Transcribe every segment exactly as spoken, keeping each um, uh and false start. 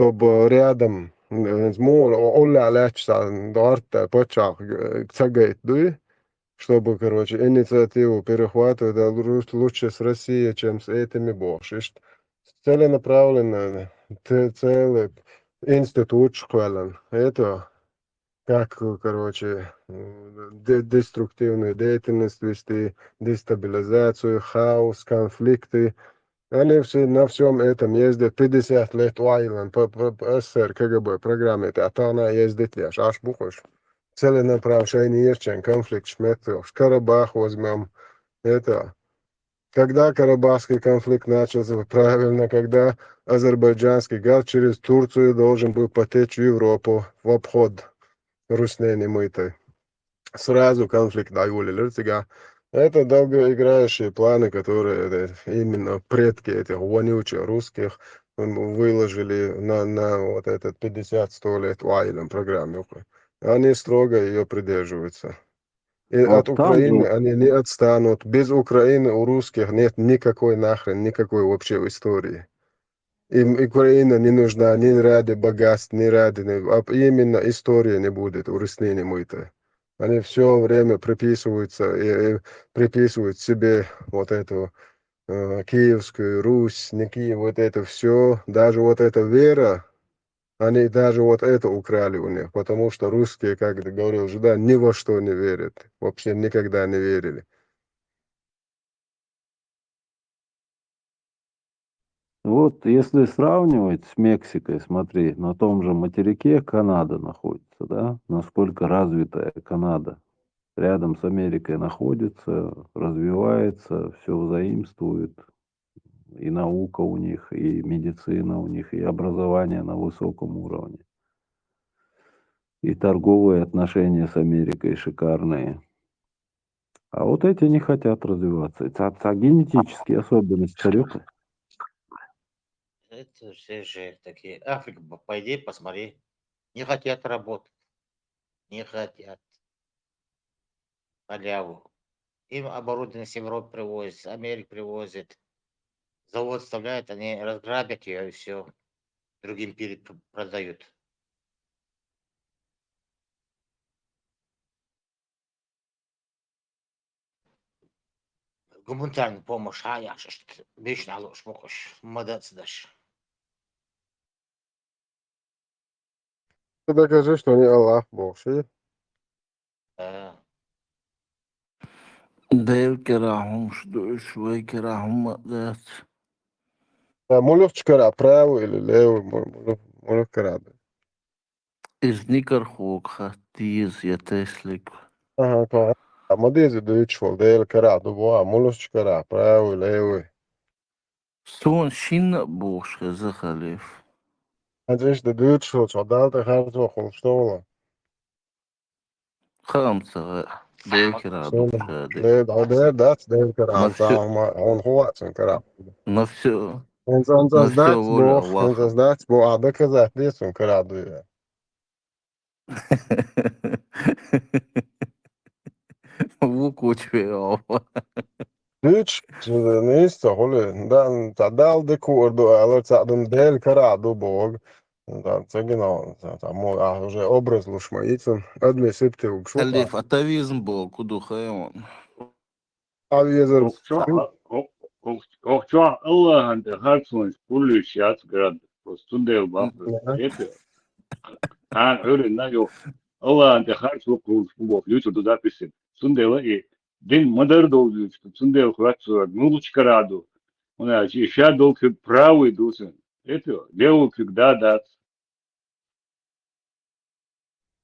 чтобы рядом, э, мула, уллехь лаьтташ цхьа дӀорта паччахь, э, ца гайта дуй, чтобы, короче, инициативу перехватывать, а лу-, лучше с Россией, чем с этими, бохуш. Иштта целенаправленно, ц-, целый институт кхоьллина. Это как, короче, м, де-, деструктивную деятельность вести, дестабилизацию, хаос, конфликты. Они все на всём этом ездят, пятьдесят лет уайлан по, по, по С С Р К Г Б программе, это, а то она ездит, я ж аш бухуш. Целенаправление есть, чем конфликт шмет, Карабах возьмём. Это, когда карабахский конфликт начался, правильно, когда азербайджанский газ через Турцию должен был потечь в Европу в обход руснени мытой. Сразу конфликт дӀайолаелира цигахь. Это долгоиграющие планы, которые, э, именно предки этих вонючих русских, м, выложили на, на вот этот пятьдесят, сто лет уайлан программу. Они строго её придерживаются. И от Украины они не отстанут. Без Украины у русских нет никакой нахрен, никакой вообще истории. Им Украина не нужна ни ради богатств, ни ради, ни, а именно история не будет у руснени мытой. Они всё время приписываются и, и приписывают себе вот эту, э, Киевскую Русь, не Киев, вот это всё. Даже вот эта вера, они даже вот это украли у них, потому что русские, как ты говорил же, да, ни во что не верят, вообще никогда не верили. Вот если сравнивать с Мексикой, смотри, на том же материке Канада находится, да, насколько развитая Канада. Рядом с Америкой находится, развивается, всё взаимствует. И наука у них, и медицина у них, и образование на высоком уровне. И торговые отношения с Америкой шикарные. А вот эти не хотят развиваться. Это, это генетические особенности, Серёга. Это все же такие. Африка, п-, пойди, посмотри. Не хотят работать. Не хотят. Халяву. Им оборудование с Европы привозят, с Америки привозят. Завод вставляют, они разграбят её и всё. Другим перепродают. Гуманитарная помощь, а я ж, бешено алуш мукъуш, ма дац даш. Ты докажи, что не Аллах Бог, ши? Э. Дел кара хумш душ, вай кара хума дац. Да, мулух чкара, правый или левый, му-, мулух, мулух кара да. Изникар хок хаттиз я теслик. Ага, ка-, а ма деза дуйчвал, Дел кара ду бо, а мулух чкара, правый, левый. Сон шинна бохуш хеза халиф. Хьан цӀеш да дуьйцуш волчохь Далла тӀе харцо хуьлуш ду хьуна? Хаам ца хаьа. Декара ду ша де. Де, да, де, дац, декара, ма ца, всё, ма, хьуна хӀун вац цуьнан кара. Ма всё, хӀинца, хӀинца ма ас всё, дац воля боху, Аллаха. ХӀинца ас дац боху, ахь доказать де цуьнан кара дуй. Ву кучве офа. Дуьйцуш, нийса ца хуьлу, да, цхьа Далла дика хуур ду алар, цхьаъ дан Дела карахь ду боху. Да, ца гина, цхьа, цхьа, мо, ахь уже образ луш ма йицу, адме сибте угуш ву. Алиф атавизм боху, ду хайван. Авезар. Охчо-, о-, о-, охчо-, охчохь Аллахьан тӀе харцонаш гуллуьйш яц град. Просто цундела бахар. Мгм. Эта. Цхьана Ӏуьйранна йо. Аллахьан тӀе харц ву кхуллуш бу боху, юьйцур ду записи. Цундела и дин ма-дарра довзуьйтуш ду, цундела хоьттуш ду, муьлхачу карахь ду. ХӀунда аьлча и ша долу куьг правый ду цуьнан. Эта, левый куьг да дац.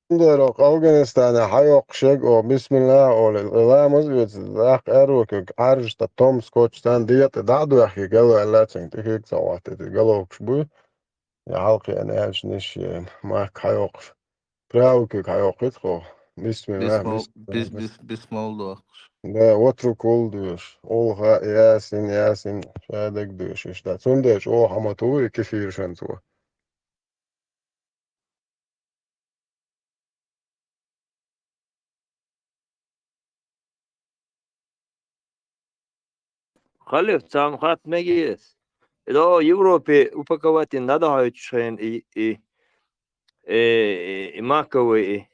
Цундела Афганистанехь хьайоккхуш ерг оха, бисмиллахӀ олий, ламаз а оьций, даккха аьрру куьг Ӏаьржа тӀе томс кочу царна декъа тӀе дӀа а доьхкий, гало аьлла цуьнга, тӀе хиг ца хӀоттий, галокуш буй. Я хьалхе аьлча ниш, я махка хьайоккхуш. Правый куьг хьайоккхуьйту хьо. Бисмиллах, бисмал-, бисмиллах, бис-, бис-, бисмал доккхуш. Да, ватрукул доьшуш. Улха, Ясин, Ясин, шадерг доьшуш. Да, цундела чӀогӀа хьан ма ту и кефиршан цо. Халиф, царна хатта мегий ас? Эдо Европе упаковать дина дӀадахьуьйтуш хьайна и, и, э, и маковый, и,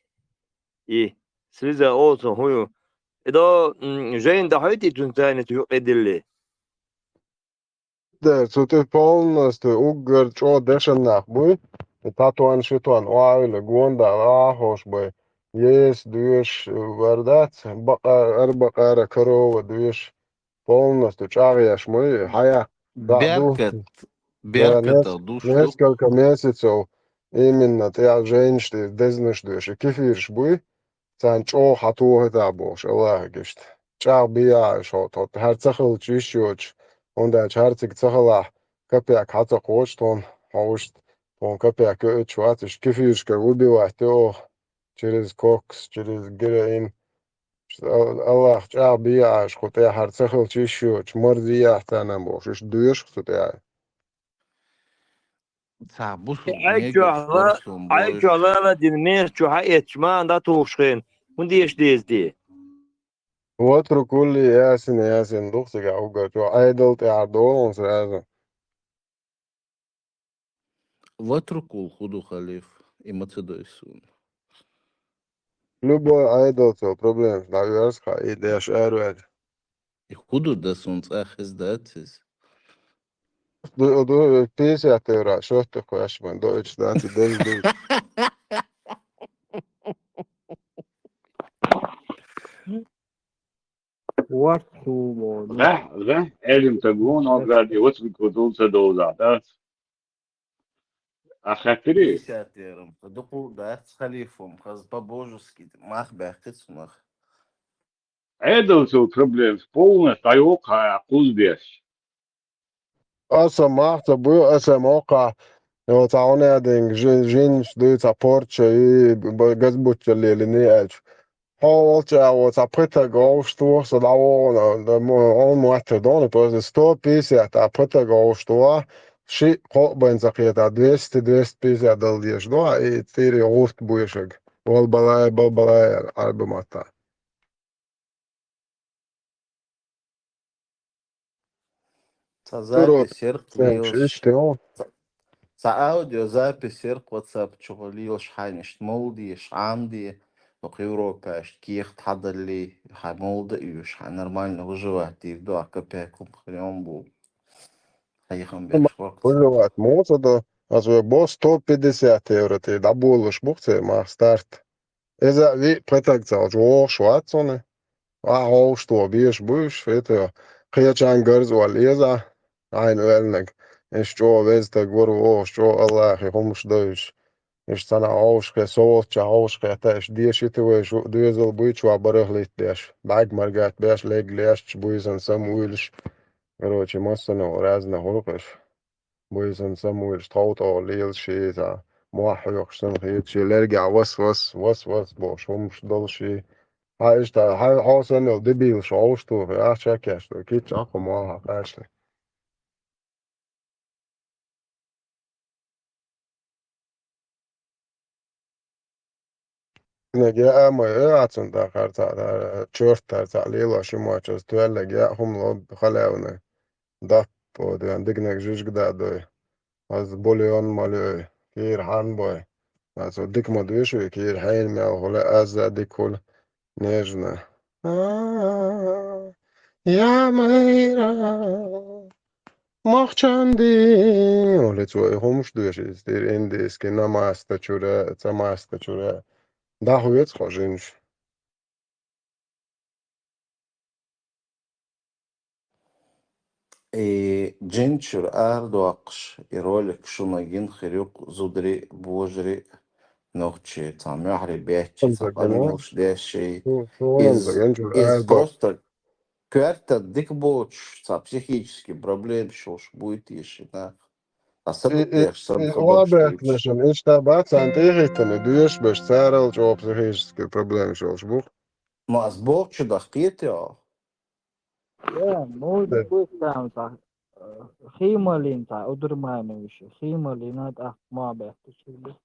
и слеза оцу хӀун ю. Эдо, м, жайна дӀахьуьйту и цуьнан цайна цу юкъе дилле. Дер, цу тӀе полностью уггар чӀогӀа дешан нах буй. И татуан, шитуан, оавила, гонда, ахош бай. Ес, дуьш, вардац, бакъа, арбакъара, корова, дуьш. Полностью чӀагӀъеш муй, хьая, да, ду. Беркат, Да, беркатах нес-, душ ду. Несколько месяцев именно тӀе жайнаш де, дезнаш дуьш, и кефирш буй. Царна чӀогӀа хьатохийтахь бохуш, Аллахьа гишта. ЧӀагӀ бийгӀа уьш хьо, тхо, хӀара ца хилча йиш йоцуш, хӀунда аьлча хӀара цига ца хилахь, капек хьа ца кхочу тхуна, хьо вуьшта, тхуна капек йоуьйтуш вац, уьш кефиршкара убивать йо оха, через кокс, через героин. Ал-, Аллахьа чӀагӀ бийгӀа уьш кху тӀе, хӀара ца хилча йиш йоцуш, марза яхь царна бохуш, уьш доьшух цу тӀе. Цхьа бусулба Ӏай мега чохь ла-, спортсмен Ӏай бой. Чохь лала дина мех чу хьаэцча ма дӀатухуш хен. ХӀун деша деза де? Ватрукулли ясин, ясин дух цига угар чу Ӏайдал тӀехь долун сразу. Ватрукул худу халиф, и ма ца дой суна. Любой Ӏайдал цо проблемаш дӀаверза хьа, и деш араваьлла. И худу да суна цӀа хеза дац иза. Ду, ду, пятьдесят евро, шотту кхоьш ман, доуьйтуш дац, и деза ду. Варт хӀумо. Гӏе, гӏе, Элим тагун, он гради, вот вы кудун ца довза, да? А хатири? Пятьдесят евро. Дукху дац халифом, хаз по-божески, мах баьккхи цунах. Ӏедалцул проблемаш полностью дӀайоккху хьан кхуздеш. Аса мах ца буй, аса мокха. Йо, цхьа хьуна яьдинга жи-, жинаш дуй, цхьа порча и б-, газбучча лелиний аьлча. Хьо волча а во, цхьа пхи таг гӀовшт ву, со дӀавогӀу, да, мо-, хьуна моттар догӀу, просто сто пятьдесят, а пхи таг гӀовшт ву, шиъ кхоъ байн ца кхета, двести, двести пятьдесят дала дезаш ду, и тӀири гӀурт буй шаг. Вал балай, бал балай, Ӏарба матта. Ца Сурот запись ерх центр лелаш. Иште он. Ца, ца аудиозапись ерх WhatsApp чугӀа лелаш хьайна иштта мовла деш, Ӏам де, ну, Европа иштта кехат хьадалле, хьай мовла да уьш, хьай нормально выживать дийр ду, а копейкум хрен бу. Хьайхан беш вакц. Выживать муца до, ас ве бо сто пятьдесят евро те дӀаболуш бух це, мах старт. Иза а виъ пхи таг ца хилча вогӀуш вац цунна. Ахьа хьовшто беш буьйш, хӀета кхечан гарз вал еза, Ӏайна оьлнаг. Иштта чӀогӀа веза таг вара вогӀуш, чӀогӀа Аллахье хӀумаш дойуш. Иштта цхьана хьовшахе, со волчча хьовшахе, та иштта дешита вай шу доьзал буй чохь барахлийтта деш. БӀаьг маргат беш, лег лешча буй сан самуйлаш. Короче, массанхьа разна хӀуркъаш. Буй сан самуйлаш тхов тӀо лелаш ши цхьа мохь хьоькхуш санна хеташ, ши лергахь вас, вас, вас, вас бохуш хӀумаш долуш ши. Хьан иштта, хьан хьо санна йолу дебилаш хьовш туху, ахча кеш ду, кийча Ӏа кху молхьа кхаьчна. Нагеа ма э, ацун дахар цхьа, чортар цхьа лелош ю мочуз, тоьллаг яа хӀума ло халаьвна. Даппо ден дигнаг жижиг да дой. Аз бульон ма лой, кийра хьан бой. Ацу дика ма дуьш вуй, кийра хьайна мел хуьлу, аз а дика хуьлу. Нежно. А, я майра. Махчанди. Оли цо и хӀумаш доьшуш, иза тӀера индийский намаста чуьра, цамаста чуьра. ДӀахьоьцу хьо жинаш. И жин чуьра арадоккхуш, и ролик шуна гина хир ю-кх, зударий, божарий, нохчий, цхьа мухӀарий бетташ, цхьа къамелаш деш ши. Иза, иза просто коьрта дика боцуш, цхьа психический проблемаш йолуш буй те ши нах. Аса и, и, беш сан и хабарш обратно дуьйцуш. Шуна иштта бац, царна тӀехӀиттина, доьшуш беш, царал чӀогӀа психический проблемаш йолуш бу. Ну, ас бохучу дахкийта йо? Я, ну, да. Допустим, цхьа, э, хиймаллин цхьа удурманов йиш ю. Хиймаллина тӀаккха ма бехту чуьра.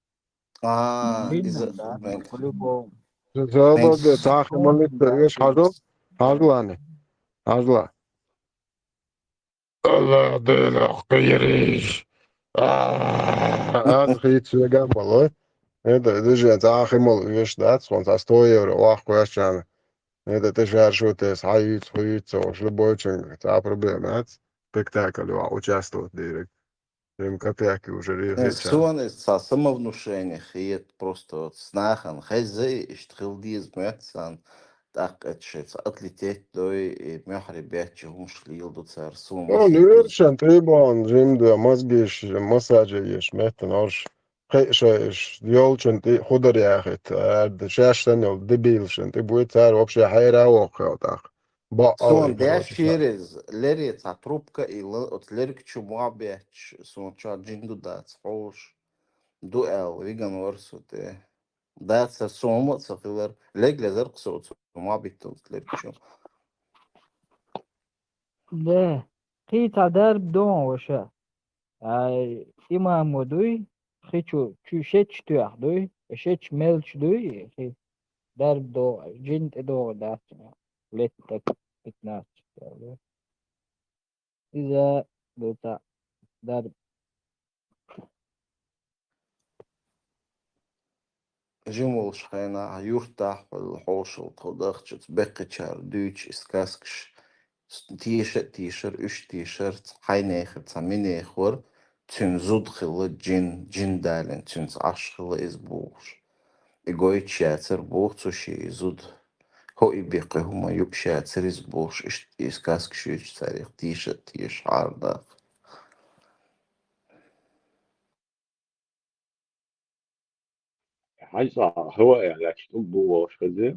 А, иза, да, по-любому. Зоба де, цхьа хиймаллин ца веш хьажал? Хьажлани. Хьажла. Аллах Дела кхериш. А, аз хийцве гамбалой. Это, это же, за химол веш, да, сон за сто евро, вах, квешчан. Это ты жаршо, ты с хайц, хуиц, уж любой чин, та проблема, да? Спектакль, ва, участвовать директ. Им копейки уже Э, резать, а. Сон из ца самовнушение хет, просто вот снахан, хай зай, ишт хилдиз мэтсан, так это шеца отлететь дой, и мёхри бячи хумш лил ду цар сумас. Ну, вершен, ты бон, жим да, мозги ш-, массажи еш, мэтан, ош, хай ша еш, ёлчен, ты худар яхет, а, да шаш сан ёл, дебил шен, ты будет цар вообще хайра вох, так. Ба, Сон алай, деш короче, через лери ца трубка и л-, от лерик чу муабеч, сон ча джинду дац, хош. Ду эл, виган варсу те. Дац сон мо ца хилар, лег лезер ксо ца муабит от лерик чу. Де, хи ца дарб дон ваша. Ай, имам дуй, хи чу, чу шеч туях дуй, шеч мелч дуй, хи дарб до, джин те до дац, лет так пятнадцать, да. Иза, до та, дарб. Жимулш хайна, юртах, хошул, тходах, чуц, беккачар, дюч, искаскш, тиша, тишар, уш тишар, хайнехар, ца минехвар, цун зуд хила, джин, джин далин, цун аш хила из бугш. И гой чацар бух цу ши зуд. Хо и беккы хума юб шацар из бугш, иш, искаскш, уш царих, тиша, тиш, хардах. Хьай са хӀаваъ яхаш тӀуббу волаш хеза.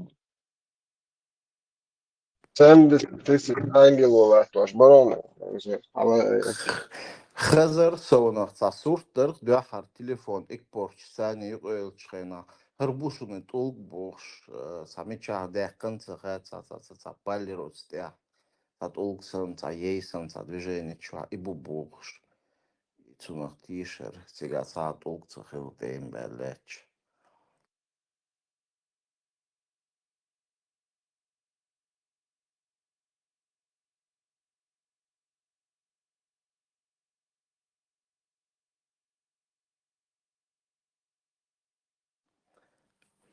Семьдесят тысяч ангелов латтош барон. Хала Хазар совнах ца сурт дарх дуьххьар телефон икпорч сани юкъойлчу хенах. ХӀар бу шуна тӀулг бохуш, э, ца мичахь даьккхина ца хаа, ца, ца, ца, ца паллироц тӀехь. Ца тӀулг сан, ца ей сан, ца движение чохь и бу бохуш. Цунах тийшар, цига цхьа тӀулг ца хила тӀе м баьллаьчча.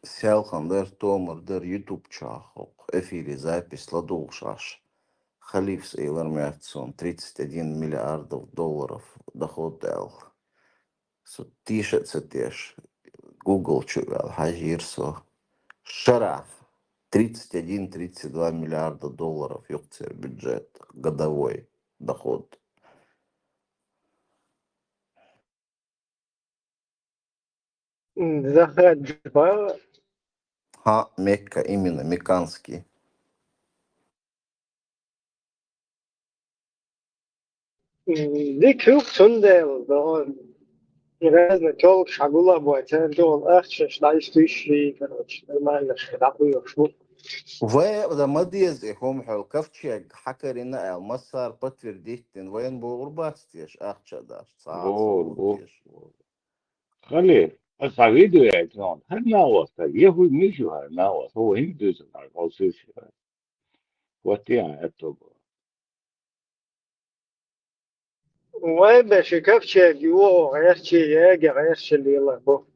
Селхан дара, томар дара, YouTube чохь хӀокху эфире запись ладугӀуш Ӏаш. Халифс элар моьтту суна тридцать один миллиардов долларов доход аьлла. Со тийша а ца теш, Google чу а ваьлла, хьажийра со. Шарахь тридцать один, тридцать два миллиарда долларов юкъ церан бюджет, годовой доход. М, Захаджи бала. Хьа, Мекка, именно, мекканский. М, дика хӀуьлу цундела, но разный тёлкаш хьагула а бойтар, догӀун ахчаш дӀаистуьйший, короче, нормально ша дӀакхуьйхуш бу. Вай а ма деза и хӀума хьол, ковчег хьакарина аьлла, массара подтвердить дина, вайна бохур бац теша, ахча а дац, цхьа а ца Бохур, бохур бохур. Теша. Хали, аса видео яйта нон, хӀара нагӀоста, я хӀу мичу хӀара нагӀоста, хӀу хӀинца дуьйцу хӀара хьо сирсира. Вот я это было. Вай беши ковчег юху гӀерчи, ега гӀерчи лела бу.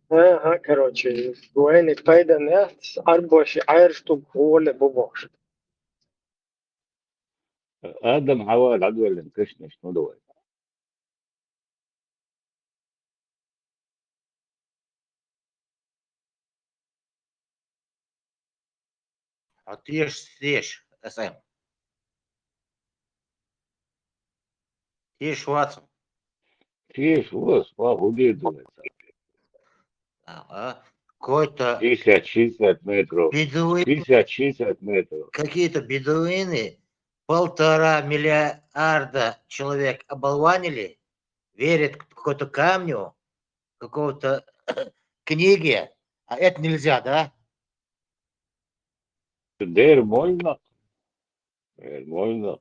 Аха, короче, вайни пайда нехц, арбоши Ӏаьржа тӀуг гӀоле бу бохуш. Адам хьава дӀадоьллина кешнаш, ну давай. А теш, теш, эс эм. Теш вац. Теш вац, ва худей дуьлаца. Ага. Какой-то Пятьдесят, шестьдесят метров. Бедуин. Пятьдесят, шестьдесят метров. Какие-то бедуины полтора миллиарда человек оболванили, верят к-, какой-то камню, какого-то книге, а это нельзя, да? Дер можно? Дер можно.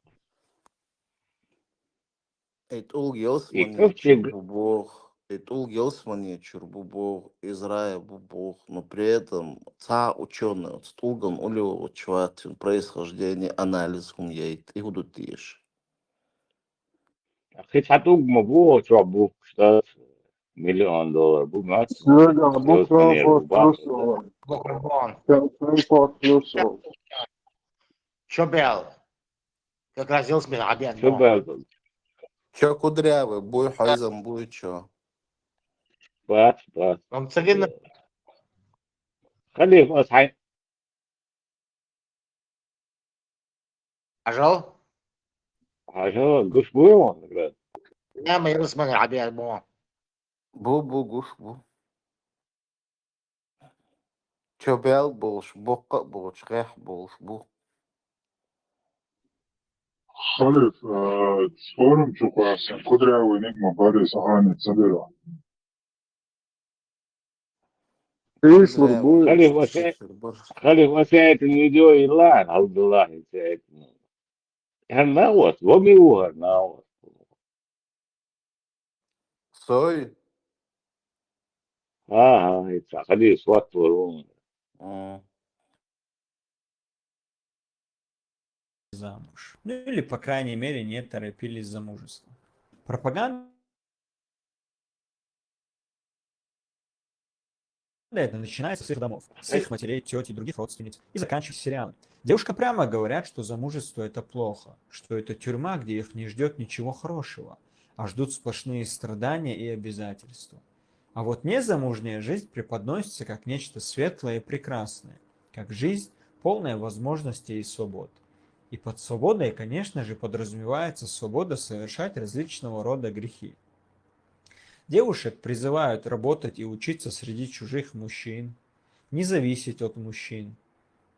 И тӀулг ялсмане чуьра бу боху, и тӀулг ялсмане чуьра бу боху, из рай бу боху, но при этом цхьа учёный оцу тӀулган улло вац, цуьнан происхождение, анализ хӀума яйта, и хӀу ду теша? Хи цхьа тӀуг ма бу, чохь бу, штат, миллион доллар бу, мац. Серега, бу, плюс, плюс. Бу плюс. Чо бел? Как раз Йосипа хьабеана. Чо бел? Чо кудрявый, буй хьайзам буй чо. Бац, бац. Вам цагин. Халиф, ас хьайн. Ажал? Ажал, гуш бу ван, брат. Я, ма Йосипа хьабеана бу. Бу, бу, гуш бу. Чо бел болуш, боккха болуш, гӀехь болуш бу. Халиф, э, спорим чу кхоьссина, кудрявый ниг ма барри сахьани ца дира. Ислур бу. Халиф, аса, Халиф, аса это видео и лан, Абдуллах, аса это. ХӀара нагӀос, вами ву хӀара нагӀос. Сой? Ага, это Халиф, вот ву. А. Замуж. Ну или, по крайней мере, не торопились с замужеством. Пропаганда это начинается с их домов, с их матерей, тётей, других родственниц и заканчивается сериалом. Девушкам прямо говорят, что замужество — это плохо, что это тюрьма, где их не ждёт ничего хорошего, а ждут сплошные страдания и обязательства. А вот незамужняя жизнь преподносится как нечто светлое и прекрасное, как жизнь, полная возможностей и свобод. И под свободой, конечно же, подразумевается свобода совершать различного рода грехи. Девушек призывают работать и учиться среди чужих мужчин, не зависеть от мужчин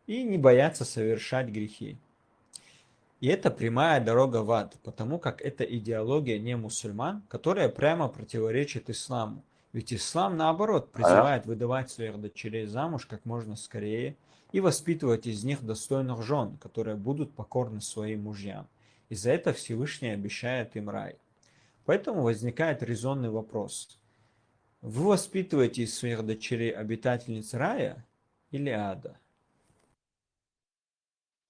и не бояться совершать грехи. И это прямая дорога в ад, потому как это идеология не мусульман, которая прямо противоречит исламу. Ведь ислам, наоборот, призывает выдавать своих дочерей замуж как можно скорее и воспитывать из них достойных жён, которые будут покорны своим мужьям. И за это Всевышний обещает им рай. Поэтому возникает резонный вопрос. Вы воспитываете из своих дочерей обитательниц рая или ада?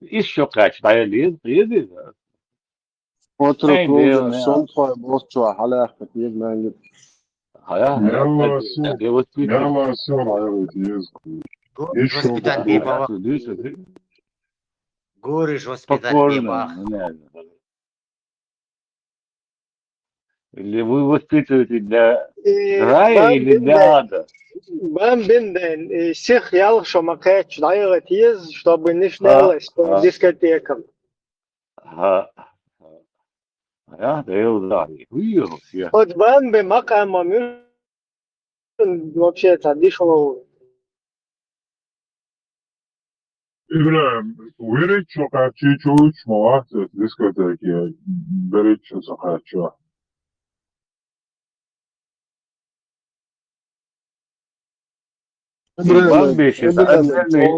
Ишо кхаьчна, дӀаяла еза, еза иза. Отрок, ай, вовза, Дела, сонтхой бохчо хьалаьхкина еза маьнгит. Хьалаьхкина, Дела, Дела, воспитание. Дела, Дела, еза. Гуриш воспитать бе баба. Гуриш воспитать бе баба. Или вы воспитываете для рая, или для ада? Бамбин ден, э, сих ял шо ма кхаьчча дӀаяла теза, чтобы не шнелась по дискотекам. Ага. Я, да, я, да. Хуй, я. От бамбе макама мир вообще-то дишало. Ибрахим, вириччо кхаччи чуч ма вац дискотеке, бериччо ца кхаччо. Бамбеши, отдельный,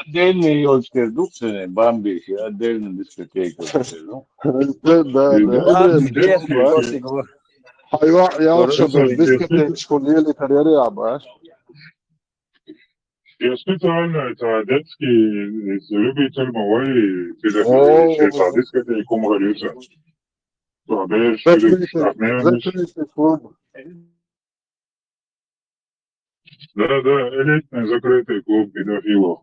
отдельный ёлчкер духсене, бамбеши, отдельный дискотека. Да, да, да. Хьайва, я вообще дискотечку лели карьере аба. Я специально это детский, э, любитель мой, педофилии, дискотеку мгарюса. Закрытый, закрытый клуб. Да, да, элитный закрытый клуб педофилов.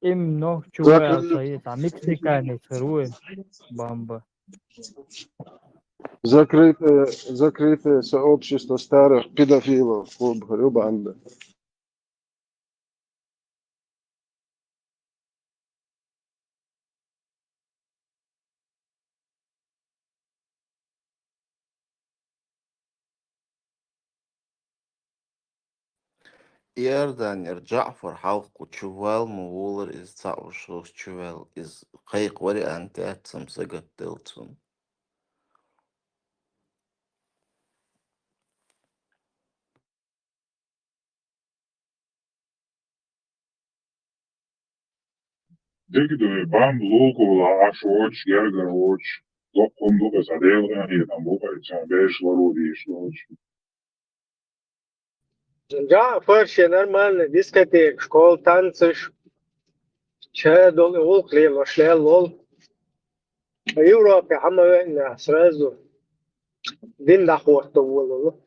Им нох чу ваьлла ца йита, мексиканец хир ву, бамба. Закрытое, закрытое сообщество старых педофилов, клуб хир ю бамба. Иорданера Джаъфар хьалха чу ваьлла ма волара иза, цхьаъ ву шух чу ваьлла иза. Кхайкха вариант яц-м сагатделла цунна. Цига дуй, бамба лулкула Ӏаш воцуш, гергара воцуш, доккха хӀума ду-кх иза, Делан хетам бу-кх иза, беш лару дийш доцуш. Жа, фарше нормально, дискотека, школа танцаш, ша долу гӀуллакх лелош лелла волу. Европе хьан ма веана, сразу дин дӀахӀотто волу.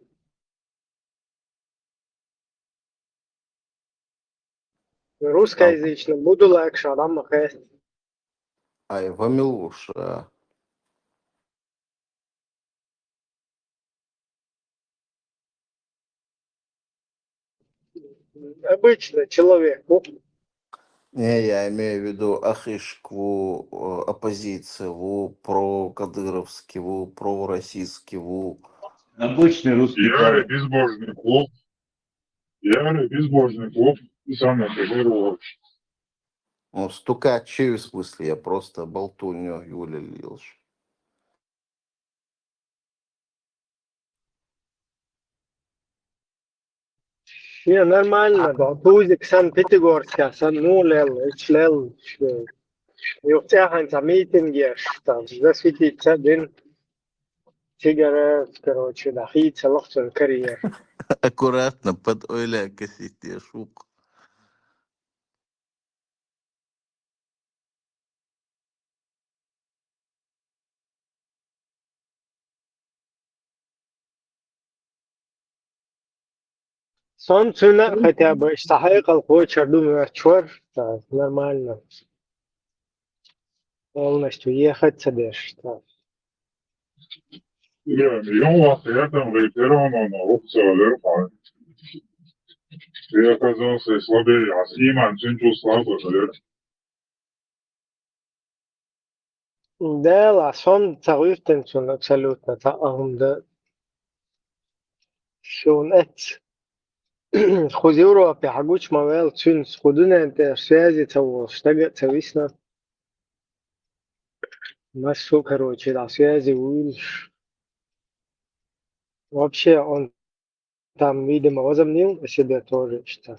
Русскоязычный буду лайк ша дӀа ма хест. Ай, ва мила ву ша? Обычный человек ву. Не, я имею в виду, ахишка ву, э, оппозиция ву, прокадыровский ву, пророссийский ву. Обычный русский. Я парень. Безбожный клуб. Я безбожный клуб. И самое первое. Ну, стукачи, в смысле, я просто болтунья Юля Лилович. Не, нормально, да. Тузик сан, Пятигорска сан, ну, лел, ич лел, ш-, юхцӀехьан ца митинг еш, там, засветиться дин, цигарет, короче, да, хийца лохцун карьер. Аккуратно, под ойля косите, шук. Сон цуьнан а хотя бы иштта хьекъал кхочур ду моьттуш вара, так, нормально. Полностью ехать ца деш, так. Я, я вас это, вы первым, но, но, опция, да, а. Я оказался слабее, а с ним, а, чуть-чуть слабый, да. Дела, сон ца гӀуьртина цунна абсолютно, цхьа а хӀума дан. Шуна эц. Кхуза Европе хьан гучу ма ваьлла, цуьнца кху дуьнен тӀе связи ца волуш, стага а ца висна. Массо а, короче, да, связи вуьйлуш. Вообще, он там, видимо, возомнил о себе тоже, что.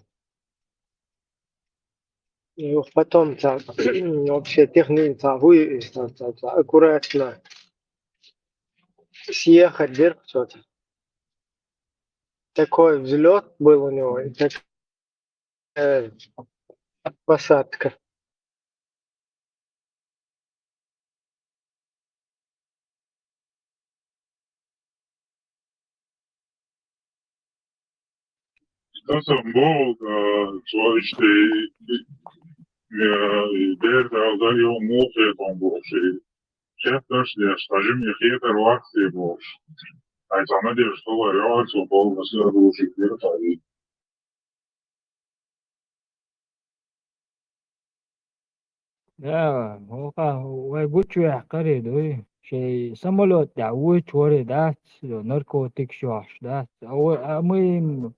И уж потом так, вообще техника, так, вы, так, так, так, аккуратно съехать вверх что-то. Такой взлет был у него, и так, э, посадка. Сан боху, а, цо иштта, э, берда алдар йо мухе тон бохуш, и шетташ деш, сан жимма хетар вахсе бохуш. Ай, сан надежда хилар йо, цо боху, аса рушик дира сан. Да, оха вай гучуваьккхаре дуй. Шайн самолёт тӀехь вуьйчу варе дац, наркотик шоьш дац. А вай, а мы им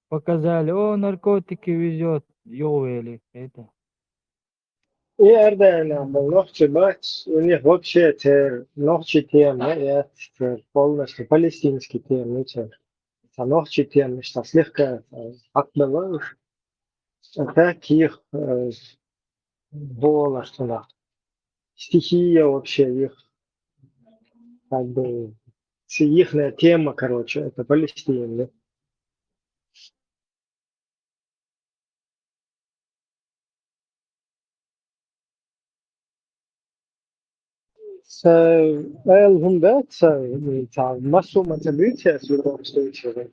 показали, о, наркотики везёт, юхавели, это. И Иорданехь болу нохчий бац, у них вообще церан нохчий тема яц, церан полностью палестинский тема ю церан. Цхьа нохчий тема, иштта слегка, э, хьакхабелла уьш. А так их, э, болаш цунах. Стихия вообще их, как бы, с-, ихняя тема, короче, это Палестина. Сан аьлла хӀума дац, сан, сан массо а ма ца буьйцу ас в любом случае.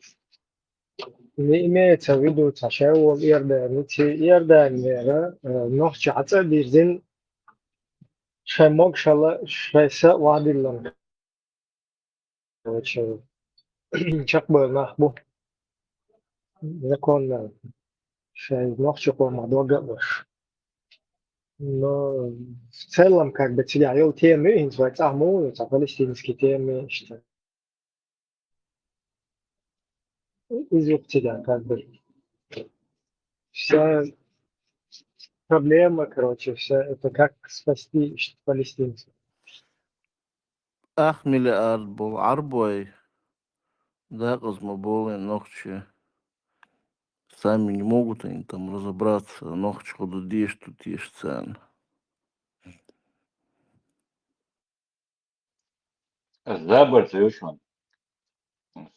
Не имеется в виду, сан шаьвол Иордани, ци Иорданера, э, нохча хьацӀа а дирзина, шайн могашалла, шайн са а вадиллина. Короче, чекхбевлла нах бу. Законно шайн нохчийн къомах дог а луш. Но в целом, как бы, цигахь йолу тема ю, хӀинца вай цӀахь ма ву, цхьа палестинский тема иштта. Иза ю цигахь, как бы. Вся проблема, короче, вся это как спасти иштта палестинцев. Ах, миллиард болу Ӏарбой декъаза ма болийна нохчий. Сами не могут они там разобраться, нохчий хӀун ду дезаш, ду дезаш царна. Забарца йош шоана.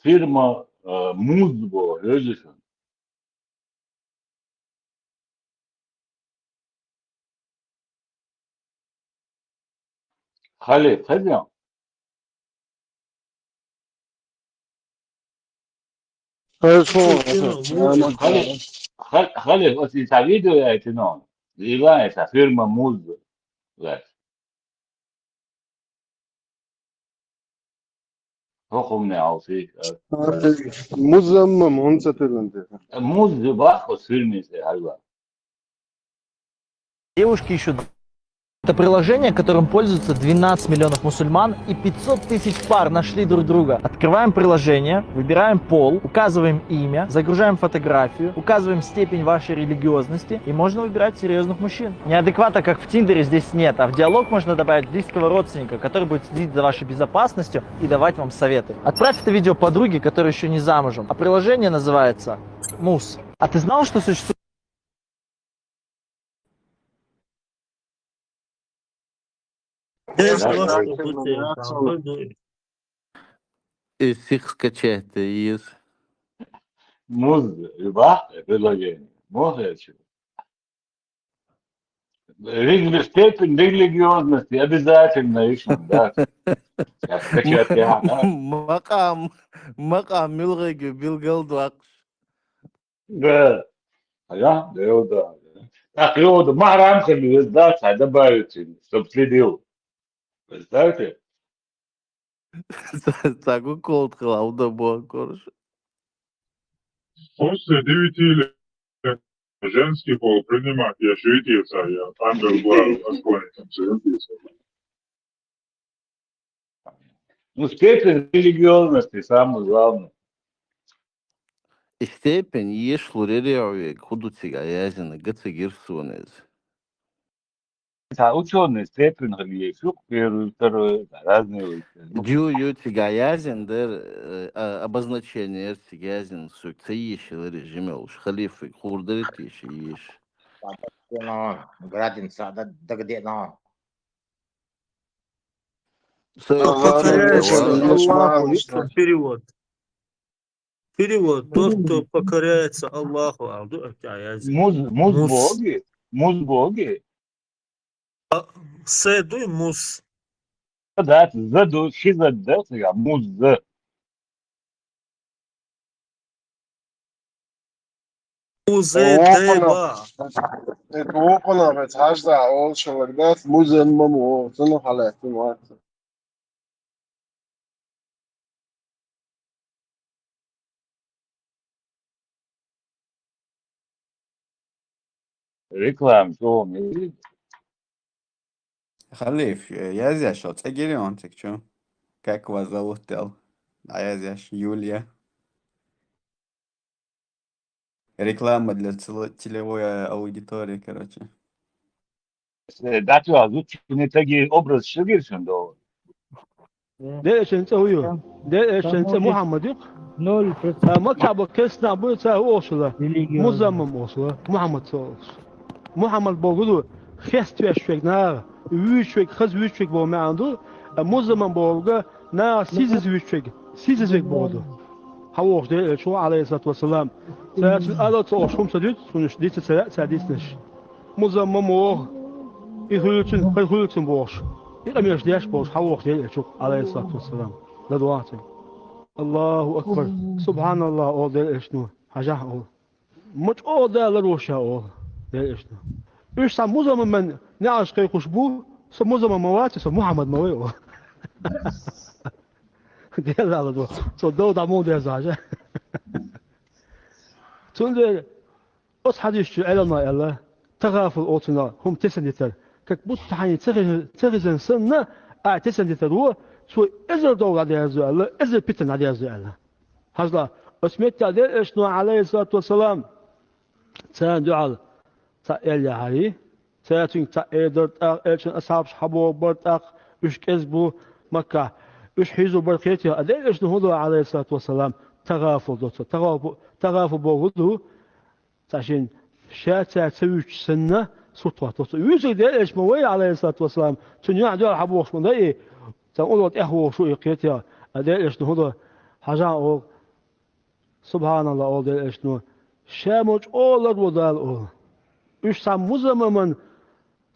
Фирма, а, Муз боху, йош шоана. Халиф, хеза? Хорошо. Халиф, хал-, Халиф, вот и та видео я это, ну, и ва, это фирма Муз. Да. Хохумне алфи. Музаммам, он цатырнте. Муз бах, вот фирма это, хальва. Девушки ищут. Это приложение, которым пользуются двенадцать миллионов мусульман, и пятьсот тысяч пар нашли друг друга. Открываем приложение, выбираем пол, указываем имя, загружаем фотографию, указываем степень вашей религиозности, и можно выбирать серьезных мужчин. Неадеквата, как в Тиндере, здесь нет, а в диалог можно добавить близкого родственника, который будет следить за вашей безопасностью и давать вам советы. Отправь это видео подруге, которая еще не замужем. А приложение называется Муз. А ты знал, что существует Э, сих скачать, э, из. Муз, и ва, приложение. Муз, я чё? Религиозный, степень религиозности обязательно ищем, да. Сейчас скачать, я, да. Макам, макам, милгиги, билгал дуакш. Да. А я? Да, я, да. Так, я, да, махрам, да, добавить, чтоб следил. Представьте? Ца-, цагу колд хила, удобно, короче. После девяти лет женский пол принимать, я швидился, я там был, был, насколько там, Ну, степень религиозности самое главное. Степень еш лурери овег, худу цига язина, га цигир сунез. Та учёный степень хили еш, первый, второй, разные. Ю, ю, цига язин дер, э, а, обозначение цига язин, сук, ца еш лери жимел, халифик, хурдери тиш еш. Градин сада дагдена. Перевод. Перевод. Тот, кто покоряется Аллаху, алду, а, я, я, Муз, муз Муз. Боги, муз боги. А, седуй муз. Да, заду, ши зад, да, я, муз, за. Музе Опана. Деба. Это опана, ведь хажда, ол шалагдас, музен маму, сыну халет, муат. Реклама, что он? Халиф, э, язъяш, цӀегири он цӀик чу. Как вас зовут, дел? А язъяш, Юлия. Реклама для цело-, целевой аудитории, короче. Э, дати вазу, чуни таги образ шигир шундо. Де эшен цӀа хӀу ю? Де эшен цӀа Мухьаммад ю? Ноль процентов. А, Маккаба кесна буй ца хӀу ошула? Религиозно. Музаммам ошула. Мухьаммад ца ошула. Мухьаммад богуду, хест веш вег нагъа, вуьйч вег, хаз вуьйч вег бо маьнду, а Музаммам богуга, нагъа сизиз вуьйч вег, сизиз вег богуду. Хьа вохуш де элчу, алейхиссалату вассалам. Цаьрцун ала ца ошула хӀума ца дуьту, цунаш дица ца, ца дицнаш. Музаммам вогӀу, и хуьлуьцун, хай хуьлуьцун бохуш. И къамеш деш бохуш, хьа вохуш де элчу, алейхиссалату вассалам. Ладвахти. Аллаху акбар. Субханаллах, о, де элчу. Хьажахь, о. Ма чӀогӀа Дала лароша, олу, дерришна. Уьш цхьа музаммаман неӀалш кхайкхуш бу, со музаммам ма вац, со Мухьаммад ма вай, олу. Делла ду, со дов дӀа муха деза хьажа. Цундела оцу хьадисчу Ӏеламнаха аьлла, тагӀафул оцунах хӀума тесна дитар. Как будто хьайна ца хи-, ца хезна санна, а тесна дитар ву, цо эзар дов дӀадерзо аьлла, эзар питана дӀадерзо аьлла. Хьажал, оцу меттехь дерришна, алейхиссалату вассалам, царна дуьхьал цхьаъ эл яхьарий, цара цуьнга цхьаъ эр дара тӀаккха, элчан асхьабаш хьабогӀу бара тӀаккха, уьш кӀезиг бу Маккахь, уьш хьийзо бара кхетий, а дерришна хӀун до, алейхиссалату вассалам, тагӀафул до цо. ТагӀафу-, тагӀафу боху ду, цхьа шен ша цара ца вуьйцуш санна, сурт хӀотто цо. Вуьйцург дерриш ма вай, алейхиссалату вассалам, цуьнан юьхь дуьхьал хьабохуш ма дай, Цхьа уллув тӀехвогӀуш ву и кхетий, а Делан Элчано хӀун до, хьажахьа оал, субхьаналлахӀ, оал Делан Элчано, ша мо чӀоагӀа лар ву Дала, оал. Уьш цхьа музамаман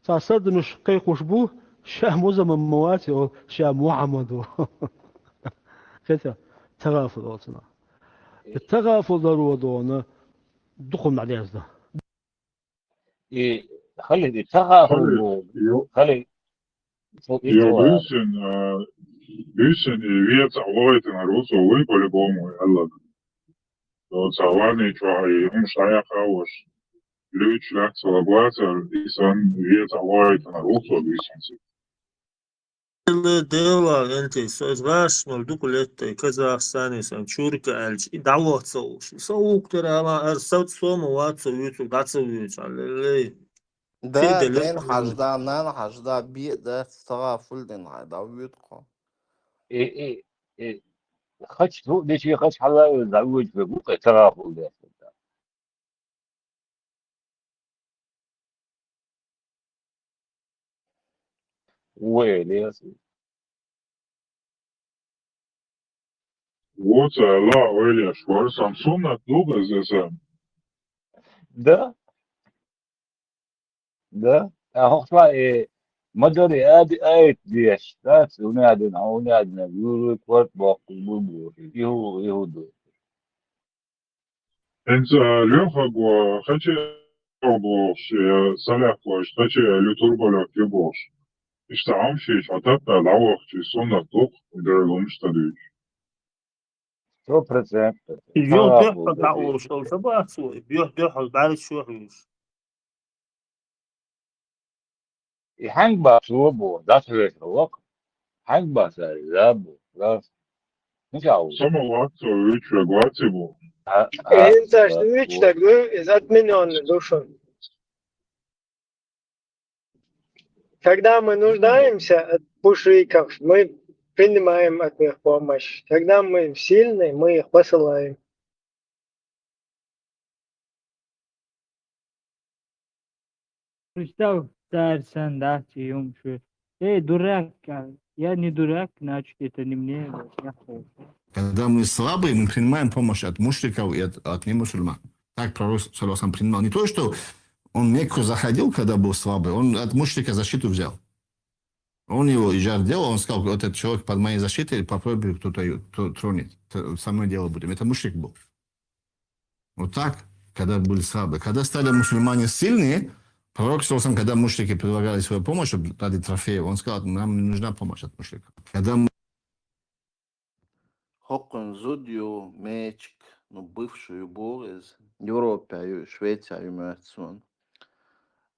цхьа сардамаш кхайкхош бу, ша музамам ма вац, оал, ша Мухьаммад ву. Кхетий, тагӀафул оал цунах. И тагӀафул лар ву дона дукха хӀума дӀадерзаду. И хали, и тагӀафул Хали, бу, йо-, хали, цо йо, итла. Буьйсанна, а, буьйсанна и вецахь лойтанар ву цо, вуй по-любому, аьлла. Цо цхьа варни чохь и хӀумаш дӀаяккха а ваш. Луьйчу лаьцна лаглацар, и санна вецахь лойтанар ву цо буьйсанна. Делла, Делла, энтий, со иза ваьш мел дукха леттай, Казахстане сан, Чурка аьлча, и дӀаваха ца уш. И сан вукху тера ала, ара сац сома вац со вуьйцург, дӀа ца вуьйцу, аллилей. Да, Фидель ден хьажда, нана хьажда, бе да, тагӀафул ден хьай, да, вуьйцу кхо. И, и, и, хача ду, дечи хача хьала, да, вуьйцу вегу, кхе тагӀафул ден. Вай, Ильяс. Вуца ла ойла еш вара, сан суннат ду беза сан. Да? Да? А хӀокху, э, ма дарий, ади айта деш, дац, унадина, унадина, юру корт боккху бу бу, иху, иху ду. ХӀинца лоьхург ву хача бохуш, э, салаьхкхойш, хача луьтур болош ю бохуш. Иштта Ӏамшийча хьо таппа дӀавахча, суннат дукха, дерриг хӀумаш ца дуьйцуш. Сто процентов. Юха дуьххьал дӀаолуш хила ца бац вай, юха дуьххьал бӀаьргаш чу хьуьйсуш. И хьаьнга бац вон боху, дӀасавеш ваха? Хьаьнга бац аьлла, за бу, раз. ХӀунда аьлла? Сама вац, цо вуьйцуш верг вац и бу. А, а, ХӀинца аш а, вуьйцуш вот. Дерг ву, иза отменённый ду шуна. Когда мы нуждаемся от пушиков, мы принимаем от них помощь. Когда мы сильны, мы их посылаем. Представь, царь сан дац и юм шу. Эй, дурак, а, я не дурак, значит, это не мне, вот, я хорошо. Когда мы слабые, мы принимаем помощь от мушриков и от, от немусульман. Так пророк, саллаллаху алейхи ва саллям, принимал. Не то, что он в Мекку заходил, когда был слабый, он от мушрика защиту взял. Он его и жар делал, он сказал: «Вот этот человек под моей защитой, попробуй кто-то её тро-, тронет. Т-, со мной дело будем». Это мушрик был. Вот так, когда были слабые. Когда стали мусульмане сильные, пророк, саллаллаху алейхи ва саллям, когда мушрики предлагали свою помощь, чтобы ради трофеев, он сказал: «Нам не нужна помощь от мушриков». Когда мы ХӀокхуьнан зуда ю, Мечик, ну, бывший ю боху иза. Европа ю, Швеция ю моьтту суна.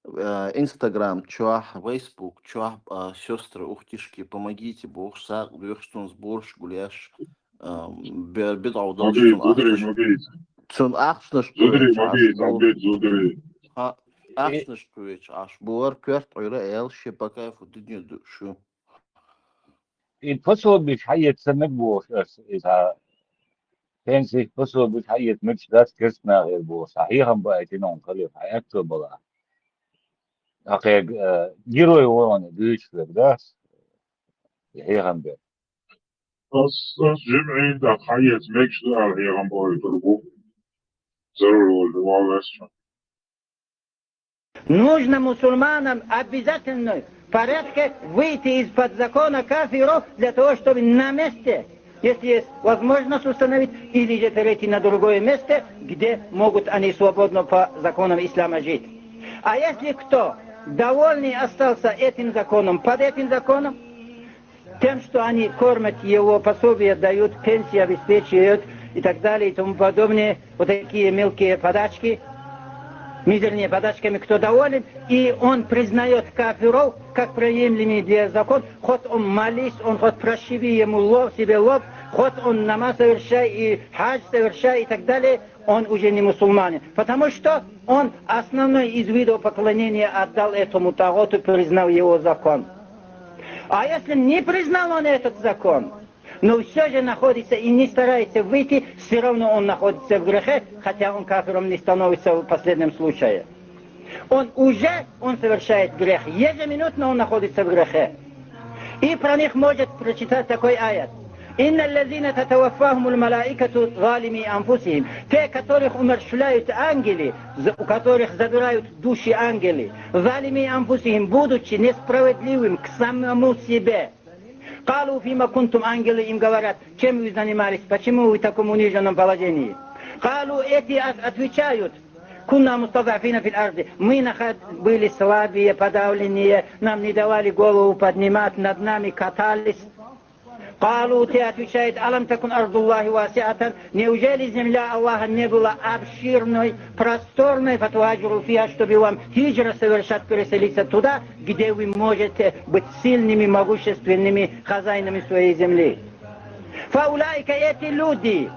Э, Instagram чохь, Facebook чохь, а, сёстры, ухтишки, помогите бохуш, сагӀа доьхуш, цунца борш гулъеш, а, бе-, бидӀа долуш, Могу, цунна зударий, ахчанаш, могу. Цунна ахчанаш кхоьвича Ӏаш бу. Могу, зударий. Ха, ахчанаш кхоьвича Ӏаш бу, вара коьрта Ӏуьйра аьлла, шен по кайфу динан ду шу. И пособиш хьаэца мега бохуш ас, иза пенсих пособиш хьаэца мегаш дац керстанахера бохуш, хьан хьехам баийтина хьуна хилира, хьан аьтто балахь. Ахьа, э, герой вахана дуьйцуш верг дац, и хьехам бер. Ас, ас жимӀин тӀаккха хьаэца мегаш ду аьлла хьехам баийтур бу. Зарур волчу валлаьршна. Нужно мусульманам обязательно в порядке выйти из-под закона кафиров для того, чтобы на месте, если есть возможность установить, или же перейти на другое место, где могут они свободно по законам ислама жить. А если кто довольный остался этим законом, под этим законом, тем, что они кормят его, пособие дают, пенсии обеспечивают и так далее и тому подобное, вот такие мелкие подачки, мизерные подачками, кто доволен, и он признает кафиров как приемлемый для закон, хоть он молись, он хоть прощеви ему лоб, себе лоб, хоть он намаз совершай и хадж совершай и так далее, он уже не мусульманин. Потому что он основной из видов поклонения отдал этому тагуту, признал его закон. А если не признал он этот закон, но всё же находится и не старается выйти, всё равно он находится в грехе, хотя он кафиром не становится в последнем случае. Он уже, он совершает грех. Ежеминутно он находится в грехе. И про них может прочитать такой аят. «إن الذين تتوفاهم الملائكة ظالمي أنفسهم». Те, которых умерщвляют ангелы, за- у которых забирают души ангелы, «ظالمي أنفسهم», будучи несправедливым к самому себе. «قالوا فيم كنتم», ангелы им говорят: «Чем вы занимались? Почему вы в таком униженном положении?» «قالوا», эти от- отвечают: «كنا مستضعفين في الأرض». Мы наход- были слабые, подавленные, нам не давали голову поднимать, над нами катались. «قالوا», те отвечают: «ألم تكن أرض الله واسعة», неужели земля Аллаха не была обширной, просторной, «فتهاجروا فيها», чтобы вам хиджра совершать, переселиться туда, где вы можете быть сильными, могущественными хозяинами своей земли. «فأولئك», эти люди,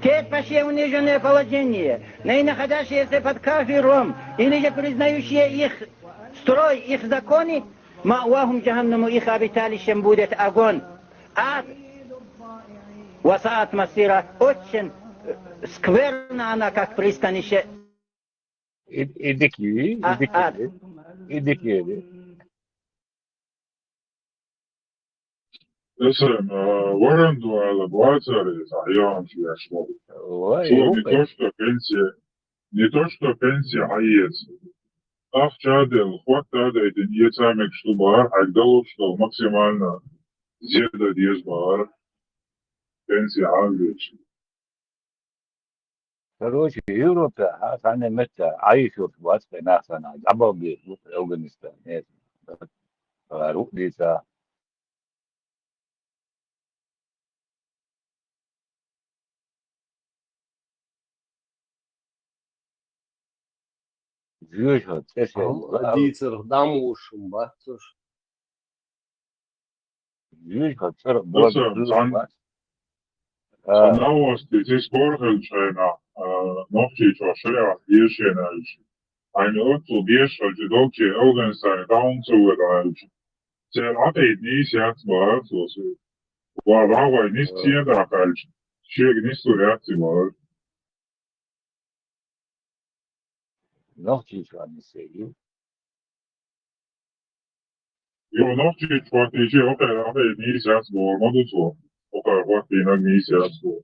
те, пошли униженное положение, не находящиеся под кафиром, или же признающие их строй, их законы, «مأواهم جهنم», их обиталищем будет огонь, ад. «وساءت مصيرا», очень э, скверно она как пристанище. И, и дикие, и А, дикие, а. И дикие. Эсэм, э, варандуала бацаре, саян шияшло. Ой, Слово не ой. То, что пенсия, не то, что пенсия, а есть. Ахчадел, хватадел, это не самое, что бар, а дало, что максимально зеда дез бар. Пенсия, а есть. Короче, Европа, а, сане метта, айшур, вац, пенасана, абалги, Афганистан, нет. Ру, диса. Жуж, вот, это, Ам, а, дицер, дамушум, бацуш. Жуж, вот, это, Просто вот, сан- вот. А, Санавас, ты здесь порхал, чайна, а, ногти, чё, шея, ешена, ещё. Ай, ну, вот, тут ешел, ты долче, Афганистане, там, цуэ, да, ещё. Цел апейт, не сяц, бацуш. Ва, ва, ва, не сяц, да, кальч. Чег, не суряц, бацуш. Нохчийчуаннис эгил. Йо, нохчийчуаннис эгил, окей, окей, нисяс бор, модуцу. Окей, вот, пинаг нисяс бор.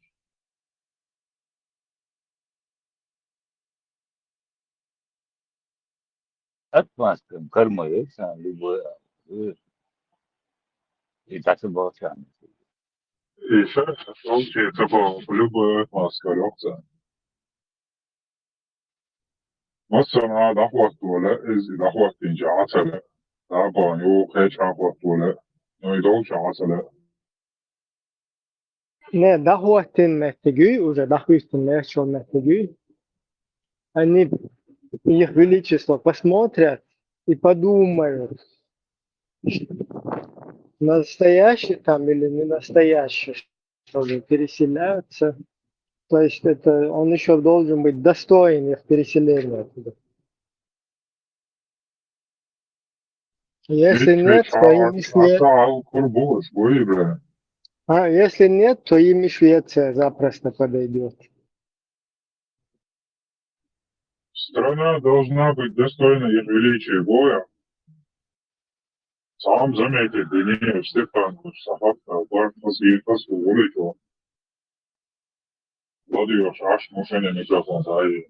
Отмазкам кармаексан любой, э, и так и болчан. И сейчас получается, по любой отмазка лёгца. Массана дахват вала, из дахват тинча ацала. Дабан ю хеч ахват вала. Ну и долча ацала. Не, дахваттин меттиги, уже дахвистин мертчил меттиги. Они, их величество посмотрят и подумают, настоящий там или не настоящий, что ли, переселяются. То есть это он еще должен быть достоин их переселения туда. Если нет, то им и свет. А если нет, то им и Швеция запросто подойдет. Страна должна быть достойна их величия боя. Сам заметит, Даниил Степанович, сахатка, бар, пас, пас, улетел. Владимир, аш мушене микрофон, да, и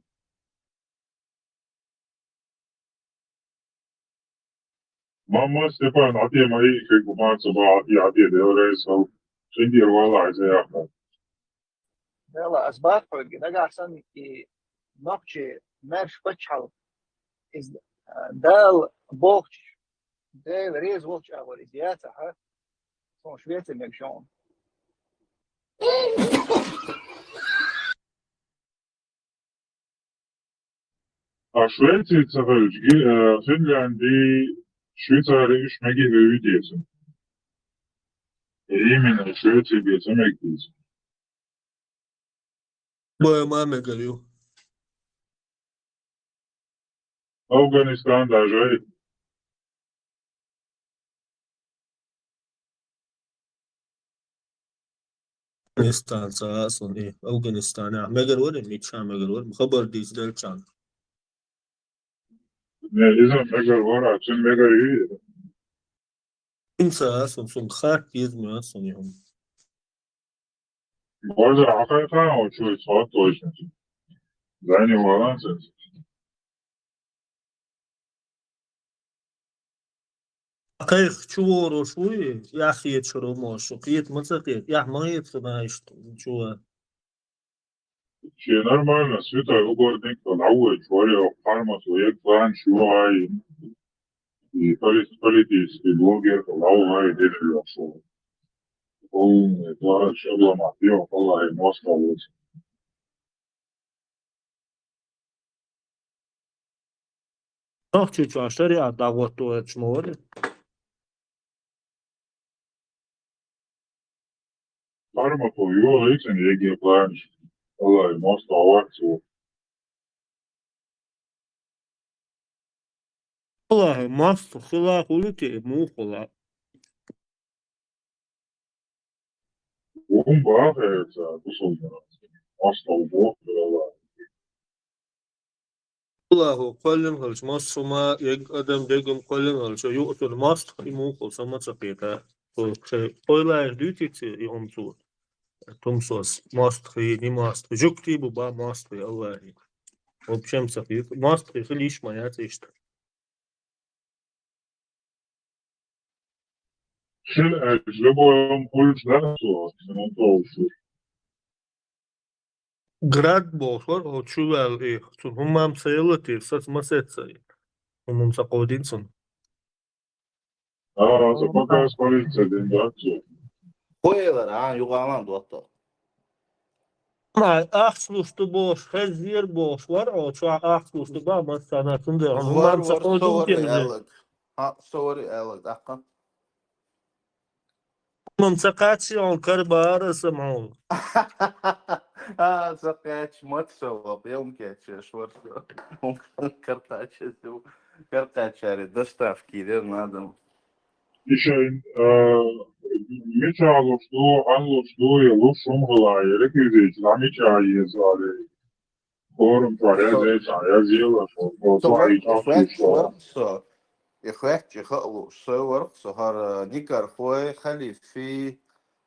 Мама Степан, а ты мои, как бы, ман саба, а ты, а ты, да, рейсал. Шиндир вала, а я, Дела, аз баъд хьоьга, нагахь санна и нохчий маьрша паччахьалкхе из, а, Дала бохучу, Дела реза волчу агӀор из яцахь, суна Швеци мегаш ю хьуна. А Швеция ца хилча, э, Финляндия, Швейцария уьш мегий вевидеца. Именно Швеция бе ца мегдеца. Бой ма мегар ю. Афганистан даже. Афганистан ца а суна и Афганистан а. Мегар вара, мича мегар вара, хабар дийца делчан. Не, иза мегар вара, цун мегар ю. Ца, сон, сон хатта еза ма сон юхьун. Боже, а какая у чё, что точно? Да не волнуйся. Кхайх чу воруш вуй, яхь хеташ ву мо шу, кхета ма ца кхета, яхь ма хета шу, наха иштта чу вар. Че нормально, святой угодник, то на уе чоре, парма, то як план, чего ай. И полит-, политический блогер, то на уе, и дальше я шёл. Полный план, что дома, пьём, полай, мост, а вот. Нохчийчоь шариат дӀагӀоттавойтуш ма вара. Парма, то юла ицин еге планш. Алай, мост а варцу. Алай, мост хила хули те, мух хила. Вон бахьа ца, бусалба. Мост а вохула. Аллахо кхоьллина хилча, массо а ма, ерриг адам дегам кхоьллина хилча, юкъа цунна мостагӀа и муха хул, сан ма ца кхета. Цо шайн ойлаеш дуьйций цо и хӀума цо? Тумсос, мостагӀий, не мостагӀий, жуьгтий бу, ба мостагӀий, Аллахьий. Вообще ма ца кхета. МостагӀий хила йиш ма яц иштта. Шин аьлча, любой хӀума хуьлуш дац цо, цуьнан товш. Град бохуш вара, оцу чу ваьлла и, цунна хӀумма ца елла те, саца ма сеццай. ХӀумма ца кховдийна цунна. А, аса пока спалить ца дина дац цо. Хьо элира, а, юкъана а доттагӀа. Ма, ахча луш ду бохуш, хезира бохуш вара, оцу чохь ахча луш ду бохуш, массарна цундела хӀумма ца кховдийна те. Вара, вара, со вара аьлларг. Хьа, со вара аьлларг, тӀаккха. Хьуна ца кхаьчча, хьуна кара бара аса хьуна. А, ца кхаьчча, ма ца ваха, я хӀума кечъеш вара со. Кара кхаьчча, кара кхаьччаре доставка дер надо. И шайн, а, мичахь луш ду, хьан луш ду, я луш хӀума хила, я реквизит, ла мичахь еза аьлла. Форум чохь язъе, ца язъела, со, со, со, и хӀоьттина вара со. И хӀоьттина, и хаа лууш, со вара со, хӀара Никархой, Халифи,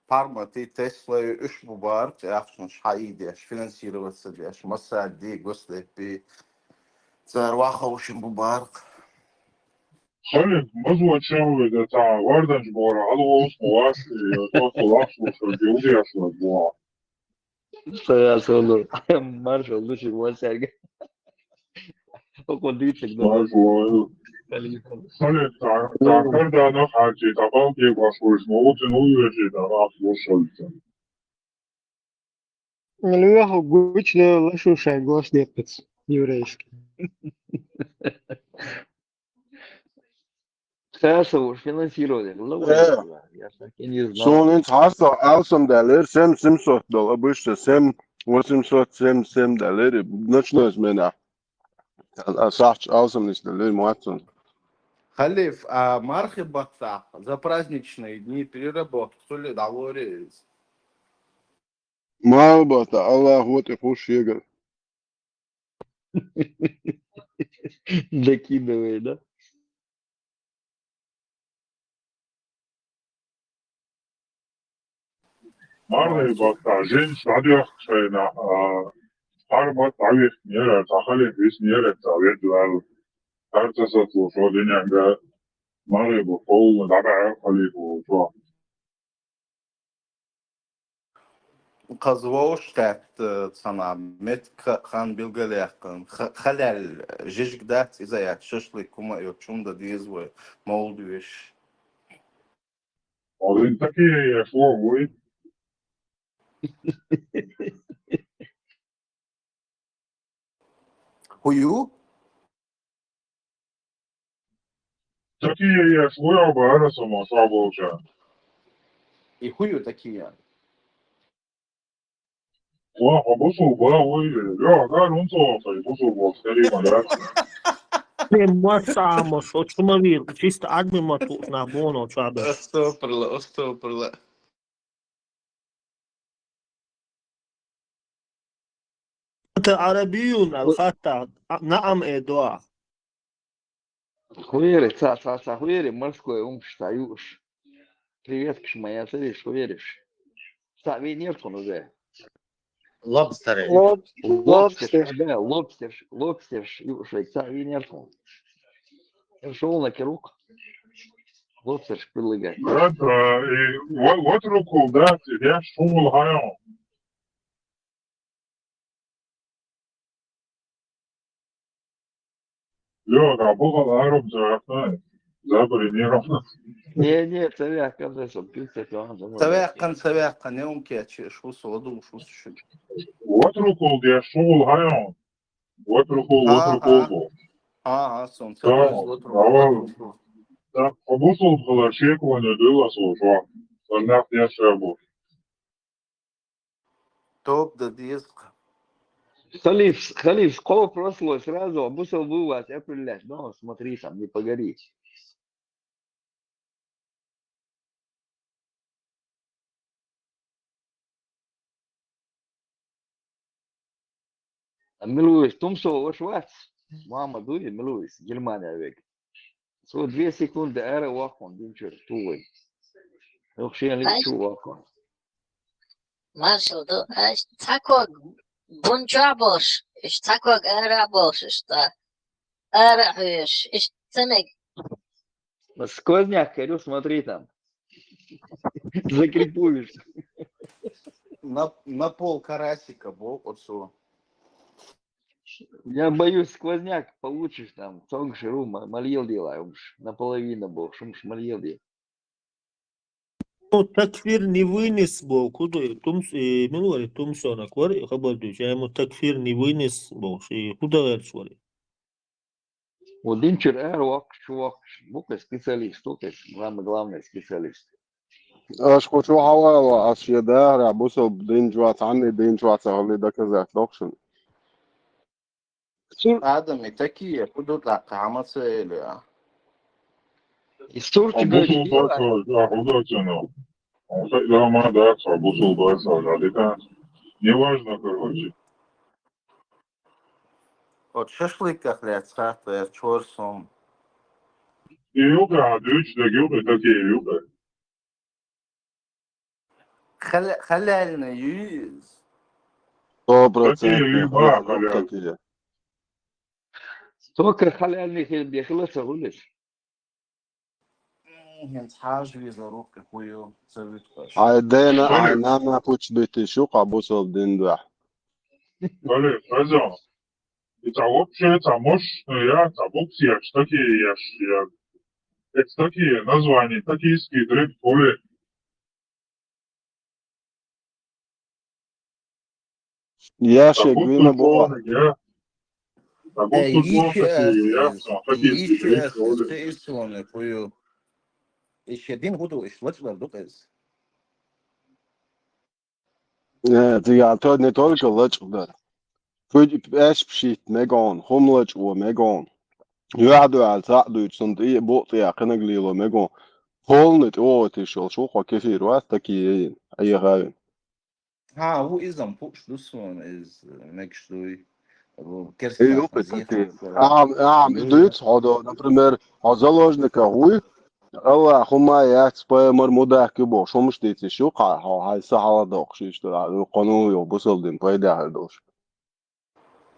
Пармати, Теслаи, уьш бу бара, цӀе ахчанаш хьаийдеш, финансироваться деш, Масади, Госдепи, цара ваховшин бу бара. Халиф, мазо чевлига, цхьа гӀорданчу бохура, хьалавоьлуш ма вац, и, тӀо ца лахча, ца деш вац боху. Со я со лур. Маршалла ду шуьга массаьрга. Око дийциг ду. Маршалла. Халифа. Халиф, цхьа, цхьа карда нах хьарчий, цхьа балке баш вуьш, ма ву цуьнан вуьйрачий, цхьа нах вуьш хьалца. Лоьху гучу лела шу шайн гос деккхаца, еврейский. Кхаса уж финансирование. Э. Я так и не знал. Суна хӀинца хьастагӀа алсам даьллера, семь семьсот долу, обычно семь восемьсот, семь семь даьллера, ночной смена. А, а сахьташ алсам нис даьллера, ма вац цунна. Халиф, а мархи баттахь, за праздничные дни переработка, хуьлий дӀалоре иза? Мархи баттахь, Аллахо тӀе хуш егар. Докидывай, да? Мархи баттахь, жинаш дӀадоьхку шайна, а, хӀара бат дӀавихкинера, цхьа халифа виснера, цхьа ведда ваьлла. ХӀара ца сацалуш, шо диненга мархи бу, ховлу дӀабаьхьира халифа волчохь. Кхаза вовшахкхетта цхьана меттиг хан билгалъяьккхина, ха-, халаьлла жижиг дац иза яц, шашлык хӀума а йоцуш хӀума дан деза вай, мовлид веш. Один такие я шо вуй. ХӀу ю? Такие я шо вуй, а бара сама шо болча. И хӀу ю такие? Ва, а бусу ба вуй, я, да, ну, то, то, бусу ба, скорее, ма, да. Те ма сама шо, чу ма вир, чисто адми ма ту, на боно, чада. Астагфирулла, астагфирулла. أنت عربي الخطة. نعم, э, да. ХӀу яра, ца, ца, ца, хӀу яра, морской умш ца юуш. Креветкаш ма яцарий, шу вериш? Цхьаъ вийнера тхуна уже. Лобстеры. Лоб... Лобстерш, Лобстерш. Да, лобстерш, лобстерш, ю, шайга цхьаъ вийнера тхуна. Эр шоулна керук. Лобстерш предлагать. Брат, а, и вот, вот руку, да, тебе шоул хайон. Лёга, а бухал араб зарафна. За примером. Не, не, цавяхкан да со, пицца кан да. Цавяхкан, цавяхкан, не он кечи, шу соду, шу шу. Вот руку, я шоул хайон. Вот руку, вот А, руку. а. Бу. А, а, сон, Давай, цавяхкан, вот давай. руку. Так, а бусул была шекло не дыла служба. Сорнах я шабу. Топ да диск. Халиф, Халиф, сколько прошло сразу, а бусул был вас определять. Ну, смотри там, не погори. А милуис, тумсо ош вац. Мама дуй, милуис, Германия век. Со две секунды эра вакон, динчер, тулой. Ох, шен ли чу вакон. Маршал ду, аш цаког бунча бош, иш цаког эра бош, иш та эра хеш, иш цемег. Сквозняк, Кирилл, смотри там. Закрепуешь. На, на пол карасика, бо, отсюда. Я боюсь, сквозняк получишь там. Цонг ширу, ма-, мальел дела, умш. Наполовину был, шумш мальел дела. Ну, такфир не вынес был, куда и тумс, и милуари тумсона квар, и хабар дюч, я ему такфир не вынес был, и куда верчвари. Вот динчер эр вак, чувак, бука специалист, только самый главный специалист. Аш хочу хавала, аш я да, ра, бусул дин жуа, цанни дин жуа, цанни доказать, докшин. Адам и такие, куда так, хамаца или, а? И сурчи А бусул баса, да, худачано. Он так, да, ма, да, а бусул баса, да, это неважно, короче. Вот шашлыках лет схата, я чорсом. И юга, а дюч, да, юга, такие юга. Хал-, халяльный юз. Сто Такие процентов. юга, халяль. Такие. Только халяльный хил бехила сагулис. Хин хаж виза рукка хую, завидкаш. Ай, дена, Халяль. ай, нама пуч бити, шу, а бусул дин да. Оле, хозяин. И та вообще, та мощь, ну, я, та букси, я, такие, я, я. Это такие названия, такие скидри, оле. Я Та ще букси гвина була. полный, я. Та Э, букси ищи, такие, я, э, такие ищи, скидри, э, оле. ты ищи, хую. Ищи один гуду, ищи лач лардук эс. Э, ты, я, то не только лач, да. Куд эш пшит мегон, хум лач о мегон. Юаду ал та дуч, сон ти бот я, канаглило мегон. Полный ти о ти шел, шу, хо кефир, вас такие, а я гавин. Ха, у изам пуш дусун из, э, мекшдуй. Эй, опыт такие. А, а, дыц, ходо, например, а заложника хуй, Алла, хума, я, спа, мар, мудах, кибо, шумш, ти, ти, шу, ха, ха, ха, са, ха, док, шиш, то, а, ну, кану, ё, бусул дин, пайда, ха, дош.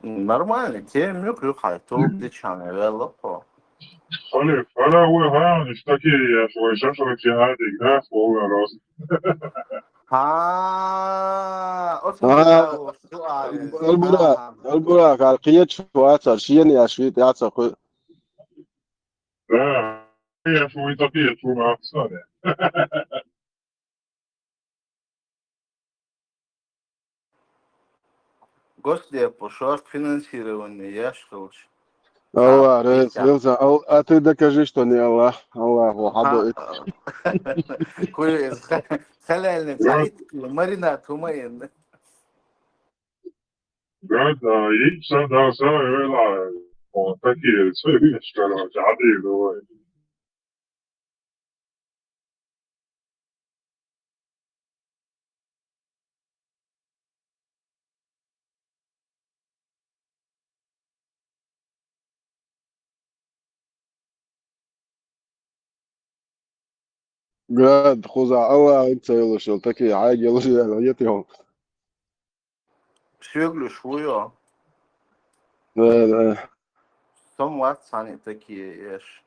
Нормально, тем ю, ю, хай, то, ты чан, вело, по. Оле, ара, вы, ха, не такие, я, свой шашлык, я, да, слово, раз. Ха, от А, а, Албура, Албура, кал, киет, шу, ацар, шиен, я, швит, я, ца, ку. Да, я, свой такие, шу, на, кстати. Господи, пошёл финансирование, я школч. Аллах, А, рез, Петя. Рез, ал-, а ты докажи, что не Аллах. Аллаху, хадо, Куй, халяльный, маринад, хумаин. Да, да, и са, да, са, э, ла, о, такие, короче, а ты, давай. Град, кхузахь Аллах ца йолуш йолу таке хьайга йолуш яла йитий хьо? Соьга луьйш ву йо? Да, да. Со ма вац цхьаьна а таке еш.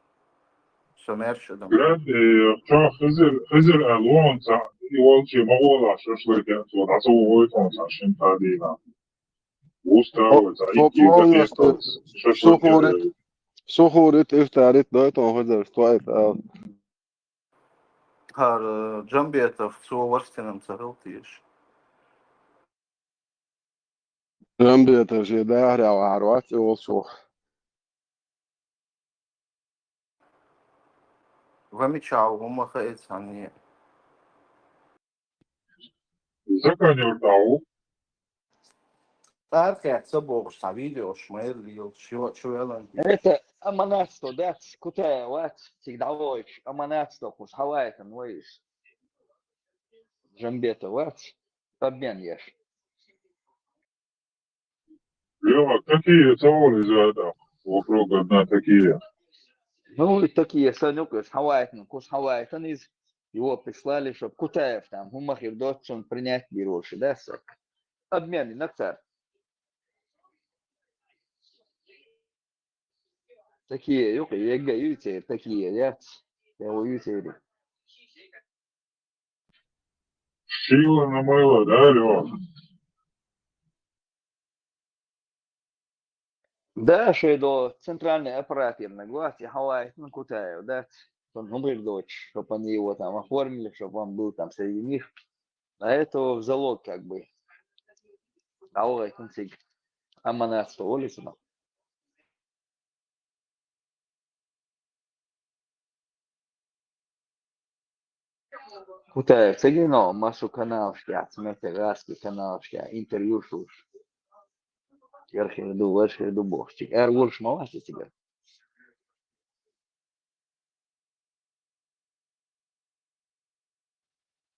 Со маьрша адам. Град, э, чохь Хизир, Хизир аьлла вон цхьаъ, и волче ма гӀолахь шашлык ян, цо дӀа ца вогӀуьйту хьуна цхьа шина тӀе дийнахь. Вуста а вай цхьа итт кило картофель, шашлык ян. Сухарит, сухарит, ифтарит дойту хьуна Хизир, стоит, а. ХӀара Джамбетов, цо ворхӀ стенна ца хилла теша. Джамбетов шен дахарехь вахьар вац и волчо. Ва мичахь ву, хӀумма хаьа цхьанне. Закан юртахь ву. Цархех ца бохуш, цхьа видеош ма-, эр лелаш, чу, чу велан. Это Аманатсто дац, Кутая вац, цига дӀавойтуш, Аманатсто кхуш, хьавайтан вай иза. Джамбета вац, обмен еш. Лева, какие ца волу иза тӀаккха? Вокруг одна такие. Ну, и такие, санюк, иза хьавайтан, кхуш хьавайтан иза. Его прислали, чтоб Кутаев там, хӀумма хир доццун принять бийр волуш, да, сак? Обмен, и нак цара. Такие, юкъа, егга ю церан, такие, яц. Я ву ю церан. Шила на мыло, да, Лёва? Да, шуьга до центральный аппарат, наверное, глаз, и хьавайтан Кутаев, да? Сон хӀумма хир доцуш, чтоб они его там оформили, чтоб он был там среди них. А это в залог как бы. ДӀавахийтина цига. Амма нацто олуьйтуш. Кутаев ца гина, массо каналаш тӀехь, цхьа метте гӀазкхийн каналаш тӀехь интервьюш луш. Яра хир ду, вара хир ду бохуш. Ара волуш ма вац и цигара.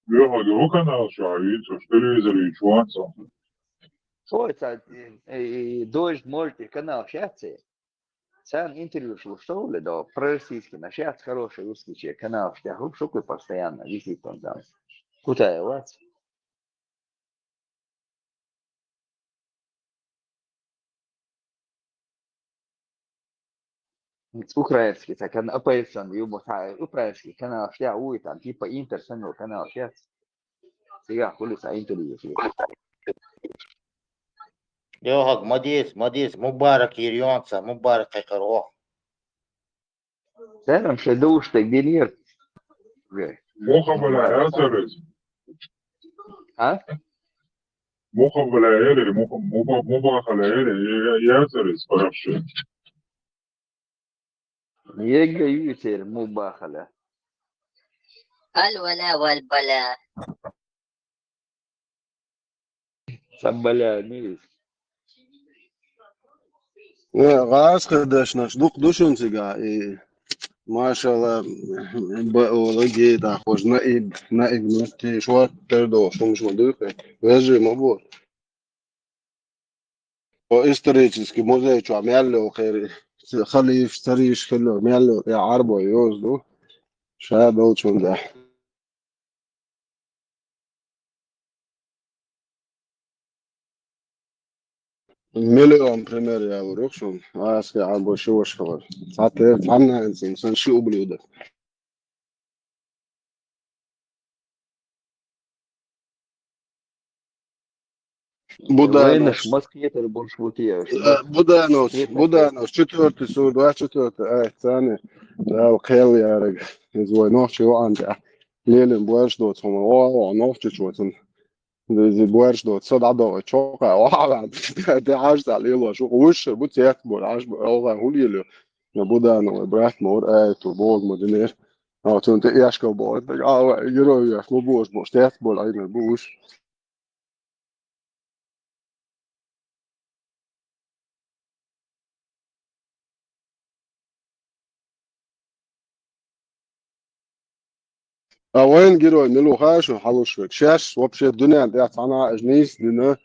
Лёха, ву канал шу а вийцуш, телевизор вийчу ван со. Ой, ца, э, э, дождь, может, и канал щас. Царна интервьюш луш со ле до, пророссийский, на щас хороший русский чей канал, что я хрупшукаю постоянно, висит он там. Кутаев вац. Украинский, так, оппозиционный, юбо, та, украинский канал, что я, уй, там, типа, Интер, Сэмюэл канал, щас. Цигахь хуьлу цхьа интервью. Йохаг, ма деза, ма деза, мубарак йира йонца, мубарак кхайкхар оха. Церан шайн душ тӀе гинера. Мухаммад Ацарис. А? Мухаммад Ацарис, Муха-, Муба-, Мубахала Ацарис, хорошо. Егга ю церан мубахала. Аль-вала валь-бала. Сан баля мийс. Э, гӀазкхийн дешнаш дукха ду шуна цигахь, и, машалла, баола гей дӀахьожу, наиб, наиб нуьттий, шорта тера дохуш хӀумаш ма дуй хӀе. Вежарий ма бу. О, исторический музей чохь мел йолу кхерий, халифаш, цариш хилла мел йолу, я Ӏарбой йоза ду. Ша долчун тӀехь. Миллион пример ялур ю шуна, аски Ӏамбо ши ваша хилар. Цхьа тера, цхьанна а сан ши ублюдок. Будановс. Вайнаш мас кхетар болуш бу те аша? Э, Будановс, Кхетар. Будановс, четвёртый сур, двадцать четвёртый, ай, царна, Дала кхел яраг. Иза вай нохчи ваан тӀехь. Лелин боьрша доцу хӀума, о, о, нохчичо цунна. Зи боьрша доцу, со дӀадогӀу, чокъа, вахьа, де Ӏаш цхьа лелош, вуьш бу цец бу, Ӏаш бу, оха хӀун лело? Я Буданов, брат, ма вара, ай, ту богу ма динера. А, цунна тӀе эшкал боху, а, вай, герой, ма бохуш, бохуш, цец бу, Ӏайнар бу, вуьш. А вайн герой мила ву хаьа шуна хьалуш верг? Шаьш вообще дуьненна тӀехь цхьана а аша нийса дина,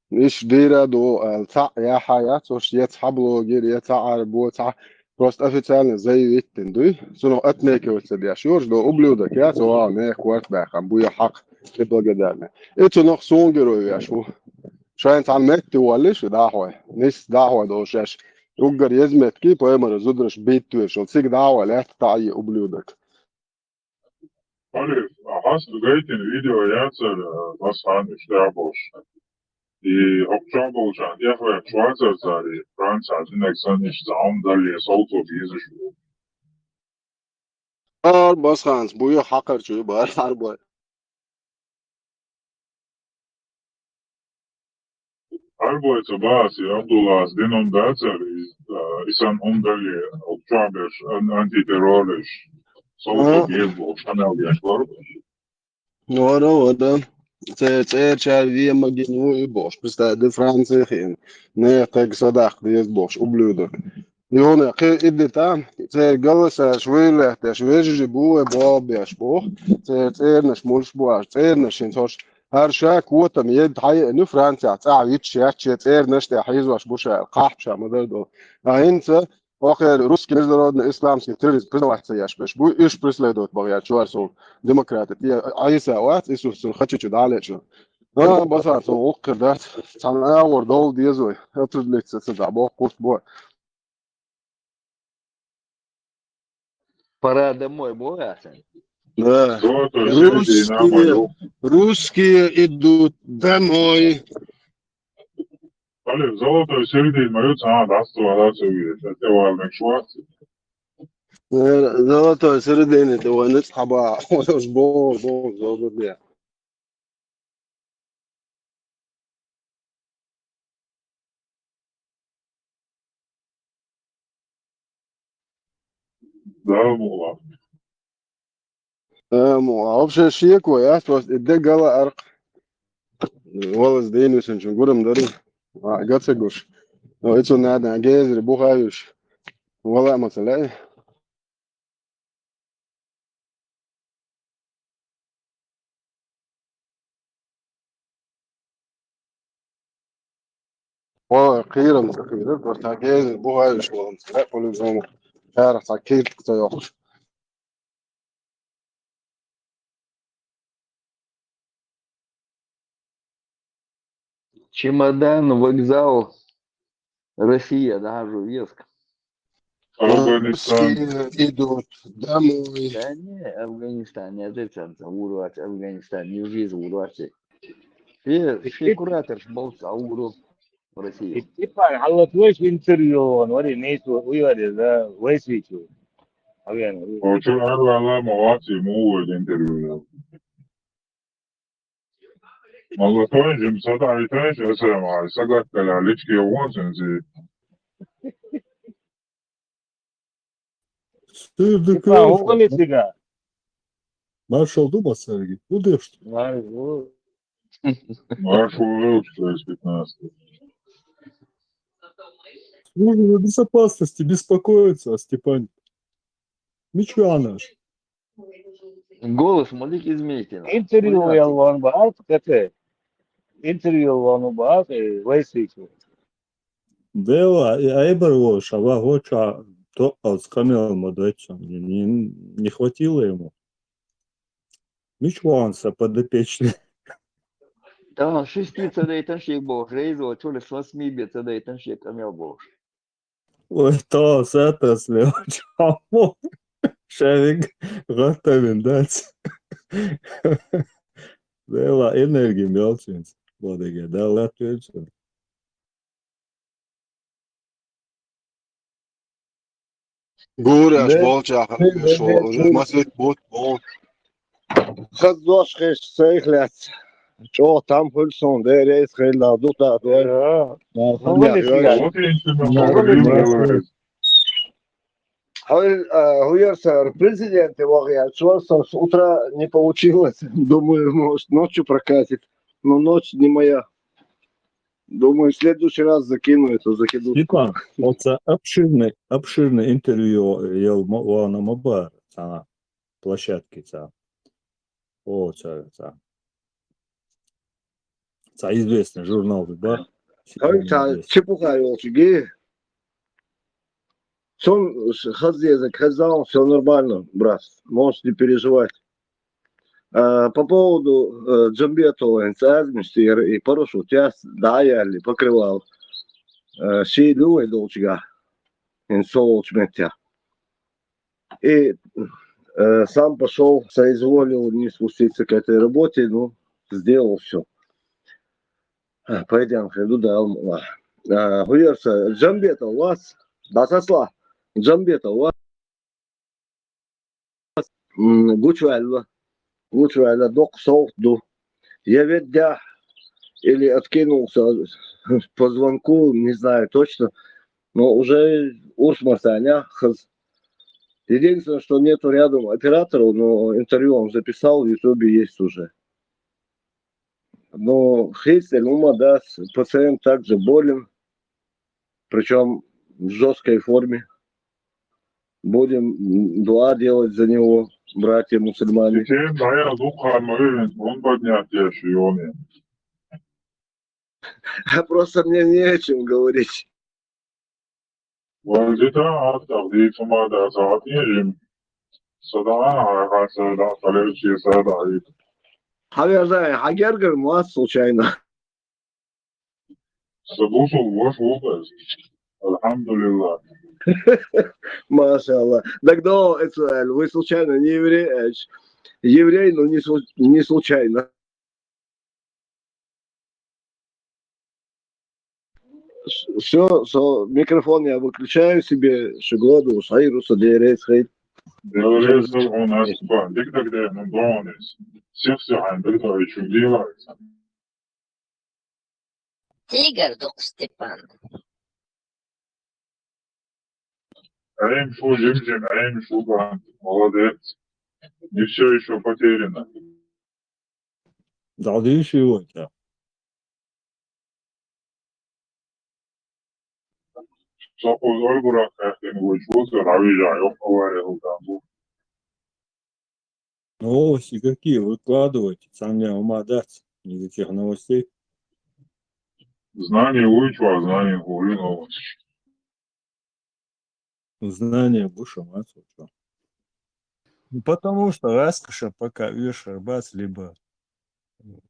иштта дийр а ду аьлла, цхьаъ яхьа яц, уьш я цхьа блогер, я цхьа Ӏарбо, цхьа Просто официально заявить дина дуй. Цунах отмекивать ца деш йош, до ублюдок яц, вау, не, корт баьхам, буй хьакъ, ты благодарна. И цунах сунгерой веш ву. Шайн цхьан метте валлиш, дахой. Нис дахой долшаш. Уггар езметки, поймара зудраш бит веш, он цига дахой, лет таи ублюдок. Али, а хас дугайтин видео яцар, э, бас хан иштабош. И окчо болчан, я хве чуацар цари, Франция, динек сан иш заум дали, солту бизиш. Ар бас ханс, буй хьакъар чу, бар ар бой. Арбойца баси Абдуллас динум дацар, из, а, исан умдали, окчо беш, ан-, антитеррориш. Солту Ага. бир бу, шанал яш бар. Вара, вара. Це, це чар вима гин ву и бош. Представь, де Франция хин. Не, так садах, де бош, ублюдок. Юна, кхы идди там, цер галаса швейлехтеш, вежижи бу, э, бобеш бу. Цер цернаш мулш буаш, цернаш шин хош. Хар ша котам ед хай, ну, Франция, ца вич, я, че цернаш те хизош бу ша, кахп ша, мадар до. А инца, охер, русский международный исламский терроризм признавать ца яш беш. Бу иш преследовать багъя чуар сол демократы. Ти Иса вац, Иисус сын хачи чу дале чу. А, баса сол охер да. Цан а вор дол дезой. Определиться ца да, бо курт бо. Пора домой, бо ясен. Да. Золотой середина Русские, мою. Русские идут домой. Али, золотой середина мою цана даст вала цуги. Это вал мекшуат. Э, золотой середина, это войны хаба. Ой, уж бо, бо, бо, бо, бо. Да, мула. Э, мула. Вообще шеко, я, то есть, де гала арк. Волос денусэн чун гурам дари. А, гацегуш. Но, это надо, гезри, бухаюш. Вала, мацалай. Ой, кхерам, кхерам, просто гезни бухаеш валам, да, по-любому. Яра, са кирт, кто ёхш. Чемодан, вокзал, Россия, да, жу веск. Афганистан. Русские идут домой. Да не, Афганистан, не отец, а урвать, Афганистан, не жизнь урвать. Все, все куратор, болт, а уру в России. Степан, а вот весь интервью, он, вари, не, уйвари, да, весь вечер. Афган, О, чё, арва, ла, молодцы, ему уводит интервью. Молодой, жим сада айтайш, эсэм ай, сагат каля лички уонсен зи. Сыр дыкы. Типа, угу, нифига. Маршал дума, Сергей? Ну, да что? Маршал. Маршал, что из пятнадцать. Служба безопасности беспокоится о Степане. Мичуанаш. Голос модик измените. Интервью я лон баат, кэпэ. Интервью лон баат, э, вайсыку. Дела, и айбар вол, шава гоча, то алскамел модоча. Не, не, не хватило ему. Мичуанса подопечный. Там шести цадайтан шейк бо, рейзо, чули с восьми бе цадайтан шейк амел бо. Ой, то, с это слева, чего? Шевик, готовим, да? Дела, энергии мелчинец. Вот, да, латвийцу. Гураш, не, болчаха, не, не, шо, не, уже не. Масвет бот, бот. Хазош хеш, сейхлят. Чо там хулсон, де рейс хелла, дута, дуа. Да. Да, ну, хулля, вали, да. Фига. Вот я инструмент. Да, говорю, да, говорю. Хуй-, а, хуярса, президент его, я, что с утра не получилось. Думаю, может, ночью прокатит. Но ночь не моя. Думаю, в следующий раз закину эту закидушку. Степан, вот за обширный, обширный интервью ел мо-, вана мобар, а, площадке, ца. О, ца, ца. Ца известный журнал, да? Ой, ца, известный. Чепуха, ёлчиги. Всё, ш-, хаззеза, хаззал, всё нормально, брат. Можешь не переживать. А, по поводу, э, Джамбетова, инцазмистер и парашют, я с-, да, я ли покрывал. Э, ши любой долчга. Инсолчметя. И, э, сам пошёл, соизволил не спуститься к этой работе, ну, сделал всё. А, пойдём, иду, да, Алма. А, хуярса, Джамбетов, вас, да, сосла, Джамбетов, вас, м, гучвалла, гучвалла, док сохту. Я ведь, да, или откинулся по звонку, не знаю точно, но уже урсмасаня, хз. Единственное, что нету рядом операторов, но интервью он записал, в Ютубе есть уже. Но хейсер, ну, да, пациент также болен, причём в жёсткой форме. Будем, м, дуа делать за него, братья мусульмане. Теперь, наверное, дух Армавирин, он поднять я ещё, и он, я. Просто мне не о чем говорить. Валдита, а, тахди, сумада, саат, не, жим. Садана, а, а, сада, салевчи, сада, и. Хавязай, хагергер муас случайно. Сабусу, вош, вопес. Альхамдулиллах. Машаллах. Так, да, это, э, вы случайно не еврей, э, ч-, еврей, но не слу-, не случайно. С-, всё, со-, микрофон я выключаю себе, шугладу, сайру, садерец, хей. Говорит, что у нас ба, дик так, да, ну, да, он есть. Всех, всех, а, так, да, и чё делается? Тигр, дух Степан. Аим шу, жим-жим, аим шу, ба. Молодец. Не всё ещё потеряно. Да, да, ещё его, да. Сокуз ой, бурак, ахтен, вуч, вуч, рави жа, ёх, авария, ултан, бу. Новости какие? Выкладывайте. Сам я ума дать. Никаких новостей. Знание вуч ва, знание, говорю, новости. Знание выше, а, слушай. Ну, потому что раскошел пока вешер бац, либо,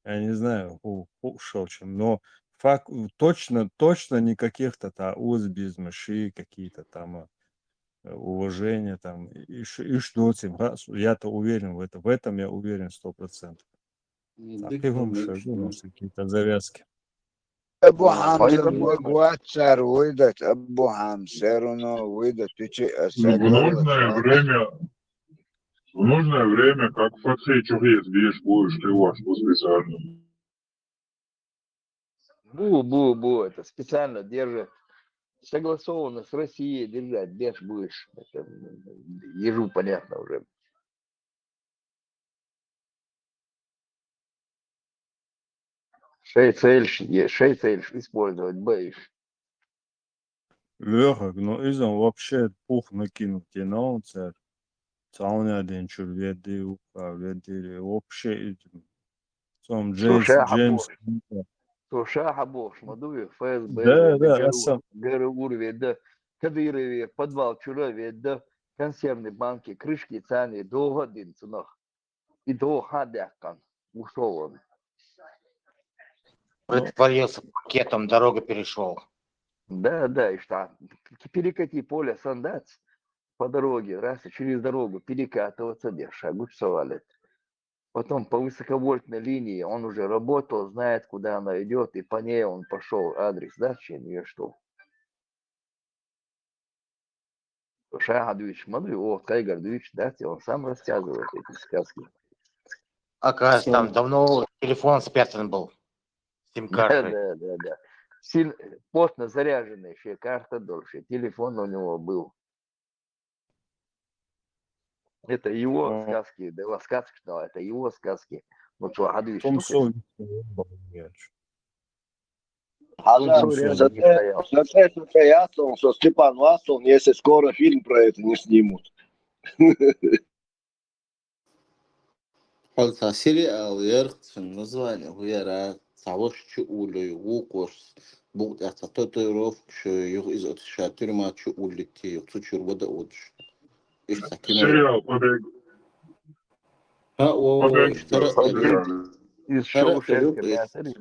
я не знаю, у, у, шел чем, но факт, точно, точно не каких-то там уз без мыши, какие-то там, э, уважения там, и ш-, и что этим, раз, я-то уверен в этом, в этом я уверен сто процентов. Так и вам шагу, может, какие-то завязки. Абу Хамза Хайдам мог ватсар выдать, Абу Хамза всё равно выдать, ты че, а, ну, в нужное время, в нужное время, как фатхи чухиет, бьешь, будешь ты, ваш, специально. Бу, бу, бу, это специально держит. Согласованно с Россией держать, бьешь, будешь. Это, м, ежу понятно уже. Шей цельш, е-, шей цельш использовать бэйш. Лёха, ну изан вообще пух накинуть, и на он цер. Цауня день чур веди, уха веди, вообще изан. Сом Джеймс, Джеймс. Слушай, а бог, смотрю, ФСБ, да, да, ГРУ, ГРУ ведь, да, Кадырове, подвал чура ведь, да, консервные банки, крышки, цаны, долго дин цунах. И до хадякан ушёл он. Притворился пакетом, дорогу перешёл. Да, да, и что? Перекати поле сандац по дороге, раз, и через дорогу перекатываться, держа, гуч савалит. Потом по высоковольтной линии он уже работал, знает, куда она идёт, и по ней он пошёл, адрес, да, чем её что. Шахадович, смотри, о, Кайгардович, да, он сам рассказывает эти сказки. Оказывается, там давно телефон спрятан был, сим-карты. Да, да, да, да. Сильно, плотно заряженная ещё карта дольше, телефон у него был. Это его сказки, да, сказки, что это его сказки. Ну что, Хадвич, Хазар, зато, зато, зато ясно, что Степан Вассон, если скоро фильм про это не снимут. Хазар сериал, яркий название, хуяра. цхьа ваша чу а уллий, вукхо букъа тӀехь цхьа татуировка шоай, юха иза оцу ша тюрьма чу а уллийтий, юха цу чуьра вада а водуш. Иштта цхьа кино. Сериал «Побег». ХӀаъ, во, во, «Побег» иштта хӀара а сериал. ду. Из ХӀара а ду Шоушенка иза. яцарий?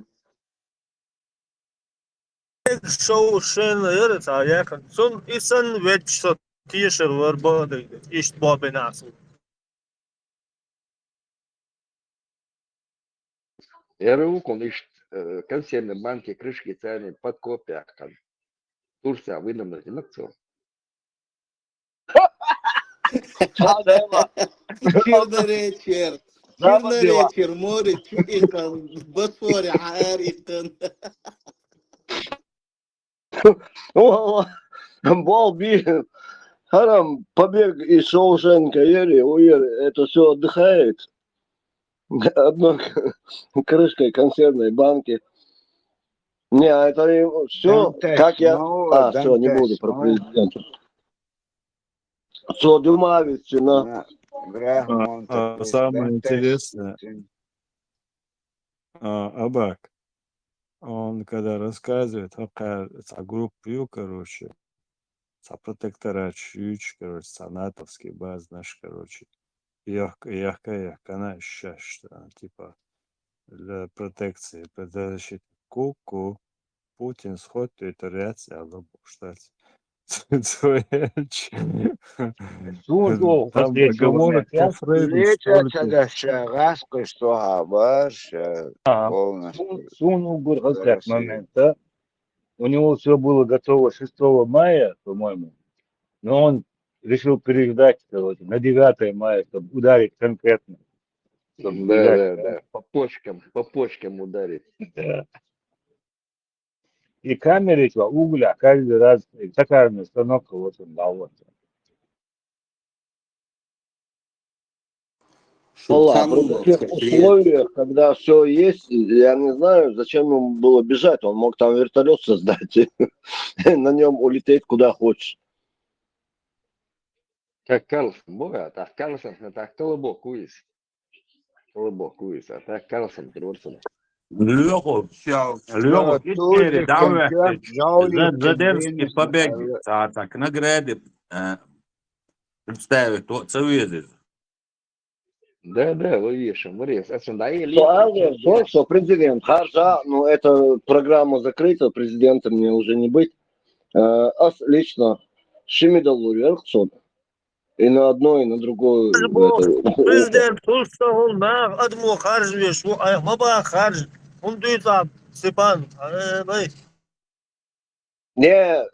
Шоушен яра цхьа яхана. Цунна и санна везача со тешар вара бакъдерг. Иштта боху бен ахь суна. Яра вукхунна иштта, э, консервный банки крышки царни подкоп яьккхина. Турция выдумать дина цо. Черноречер. Черноречер, море чу иккхина, Босфоре хьаара иккхина. Балби. ХӀара «Побег из Шоушенка» яри, уйер, это все отдыхает. Одной крышкой консервной банки. Не, а это все, как я... А, все, не буду про президента. Цо дуьмавиц цуьнан. А, а, самое интересное, а, Абак, он когда рассказывает, хӀокхара цхьа группа ю, короче, цхьа протекторат шуьйчу, короче, цхьа натовский базанаш, короче, яхка, яхка, яхкана шаьш, а, типа, для протекции, для защиты. Ку-ку. Путин сход территориация, алла букштац. Цояч. Сун о, там договор по Фрейду, что ли, ца да ша гӀаскхаш со хьа барш, а, полностью. Сун угур хазяк момента. У него все было готово шестого мая, по-моему, но он решил переждать, короче, на девятое мая, чтобы ударить конкретно. Чтобы... Да, да, да. По почкам, по почкам ударить. Да. И камеры, что угля, каждый раз, и токарная установка, вот он, да, вот. При таких условиях, когда все есть, я не знаю, зачем ему было бежать. Он мог там вертолет создать, на нем улететь куда хочешь. Как Карлсон, бога, так Карлсон, так колобок уйс. Колобок уйс, а так Карлсон, Карлсон. Лёху, всё, Лёху, теперь давай. Заденский побег, а так награды, э, представить, то, ца везет. Да, да, лоешем, варес. Ацун да, и... Что президент, хорошо, ну, это программа закрыта, президентом мне уже не быть. Э, ас лично шимидал лурьер хцун. И на одно, и на другое. Президент, хӀуш ца хӀуна, нах адамо харжа веш ву, айхьа ма баха харжа. ХӀунда дуьйцу Степан? Э, вай. Не,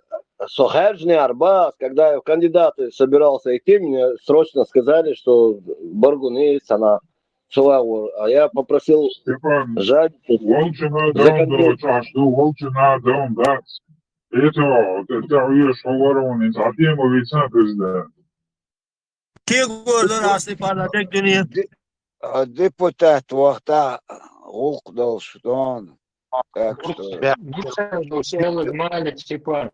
со хаьржинехьара бац, когда я в кандидаты собирался идти, мне срочно сказали, что баргуни цана цо вагӀор. А я попросил... Степан, жаль, волча надо, дом, дочь, аш ду, волча надо, дом, да. Это, это уж говорю, не совсем, вы сам президент. Кегордан ас и пара дегдуьне. Депутат вахта гӀуллакх долуш дона. Так что... Малик Степан.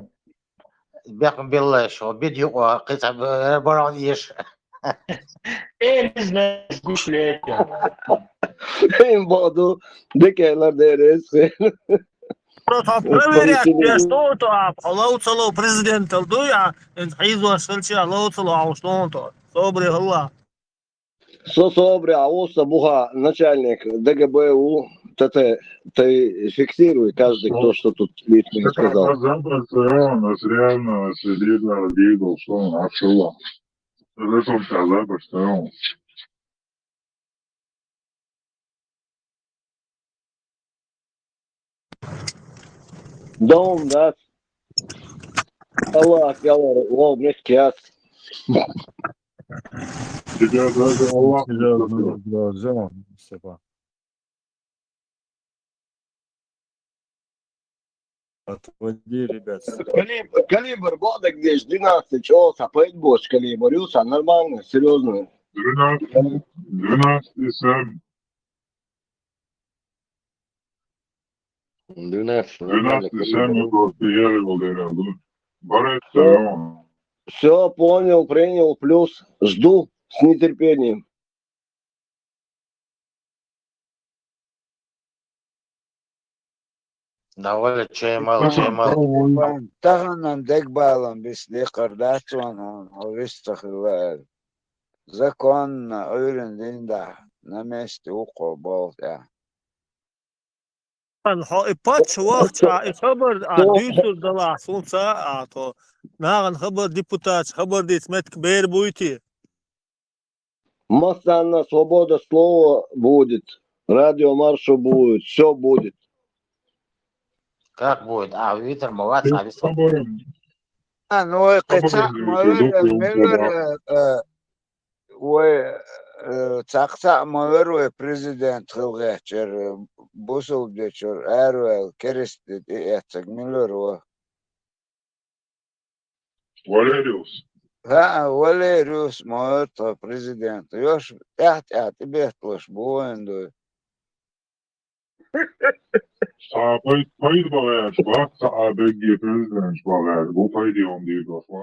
Бекхан белла шо, бед юкъа, кхин цхьа барон еш. Э, не знаю, гушлетя. Им боду, декелар дерес. Просто проверять, я что то, а лоцало президентал ду я, хьийзош хилча, лоцало, а что то. Собри хилла. Со собри, а уста буха начальник ДГБ у, ТТ, ты фиксируй каждый, кто что тут лишнего сказал. Забрать, нас реально, нас лидер, лидер, что он отшила. Зачем сказать, что он... Дом, да? Аллах, я лов, мешкият. Тебя даже Аллах не... Степан. Отводи, ребят. Калибр, калибр, бадагдеш, двенадцать, чё, сапает больше калибр, юса, нормально, серьезно. Двенадцать, двенадцать и семь. Двенадцать, нормально, двенадцать и семь калибр. Просто я его говорю. Барет, всё. Всё, понял, принял, плюс жду с нетерпением. Да, Валя, чай мало, чай мало. Тахана дегбалам бис декхар дац ван хьуна, хьо вист ца хилла аьлла. Законно, Ӏуьйран дийнахь, на месте ву кхо болх тӀехь. Ан хьо и паччахь вахча, и хабар а дуьйцур далахь, сунца а тхо. Нагахь хабар депутаташ хабар дийца меттиг бер буй те? Массанна свобода слова будет, радио Маршо будет, всё будет. Как будет? А, Виктор, молодец, а, Виктор. А, ну, ой, кхин цхьаъ ма вер, миллер, э, э, вай, э, цхьаъ-цхьаъ ма вер вай президент хила гӀертачуьра, бусалба дечуьра араваьлла, керста де тӀеэццаг миллер ву. Валериус. ХӀаъ, Валериус ма вер тхо президент. Йош тӀаьхь-тӀаьхь тӀебетталуш бу вайн дуй. Цхьа пай-, пайда бан гӀерташ бац, цхьа а бегге президенташ бан гӀерташ бу, пайде хӀума дийр долуш вац.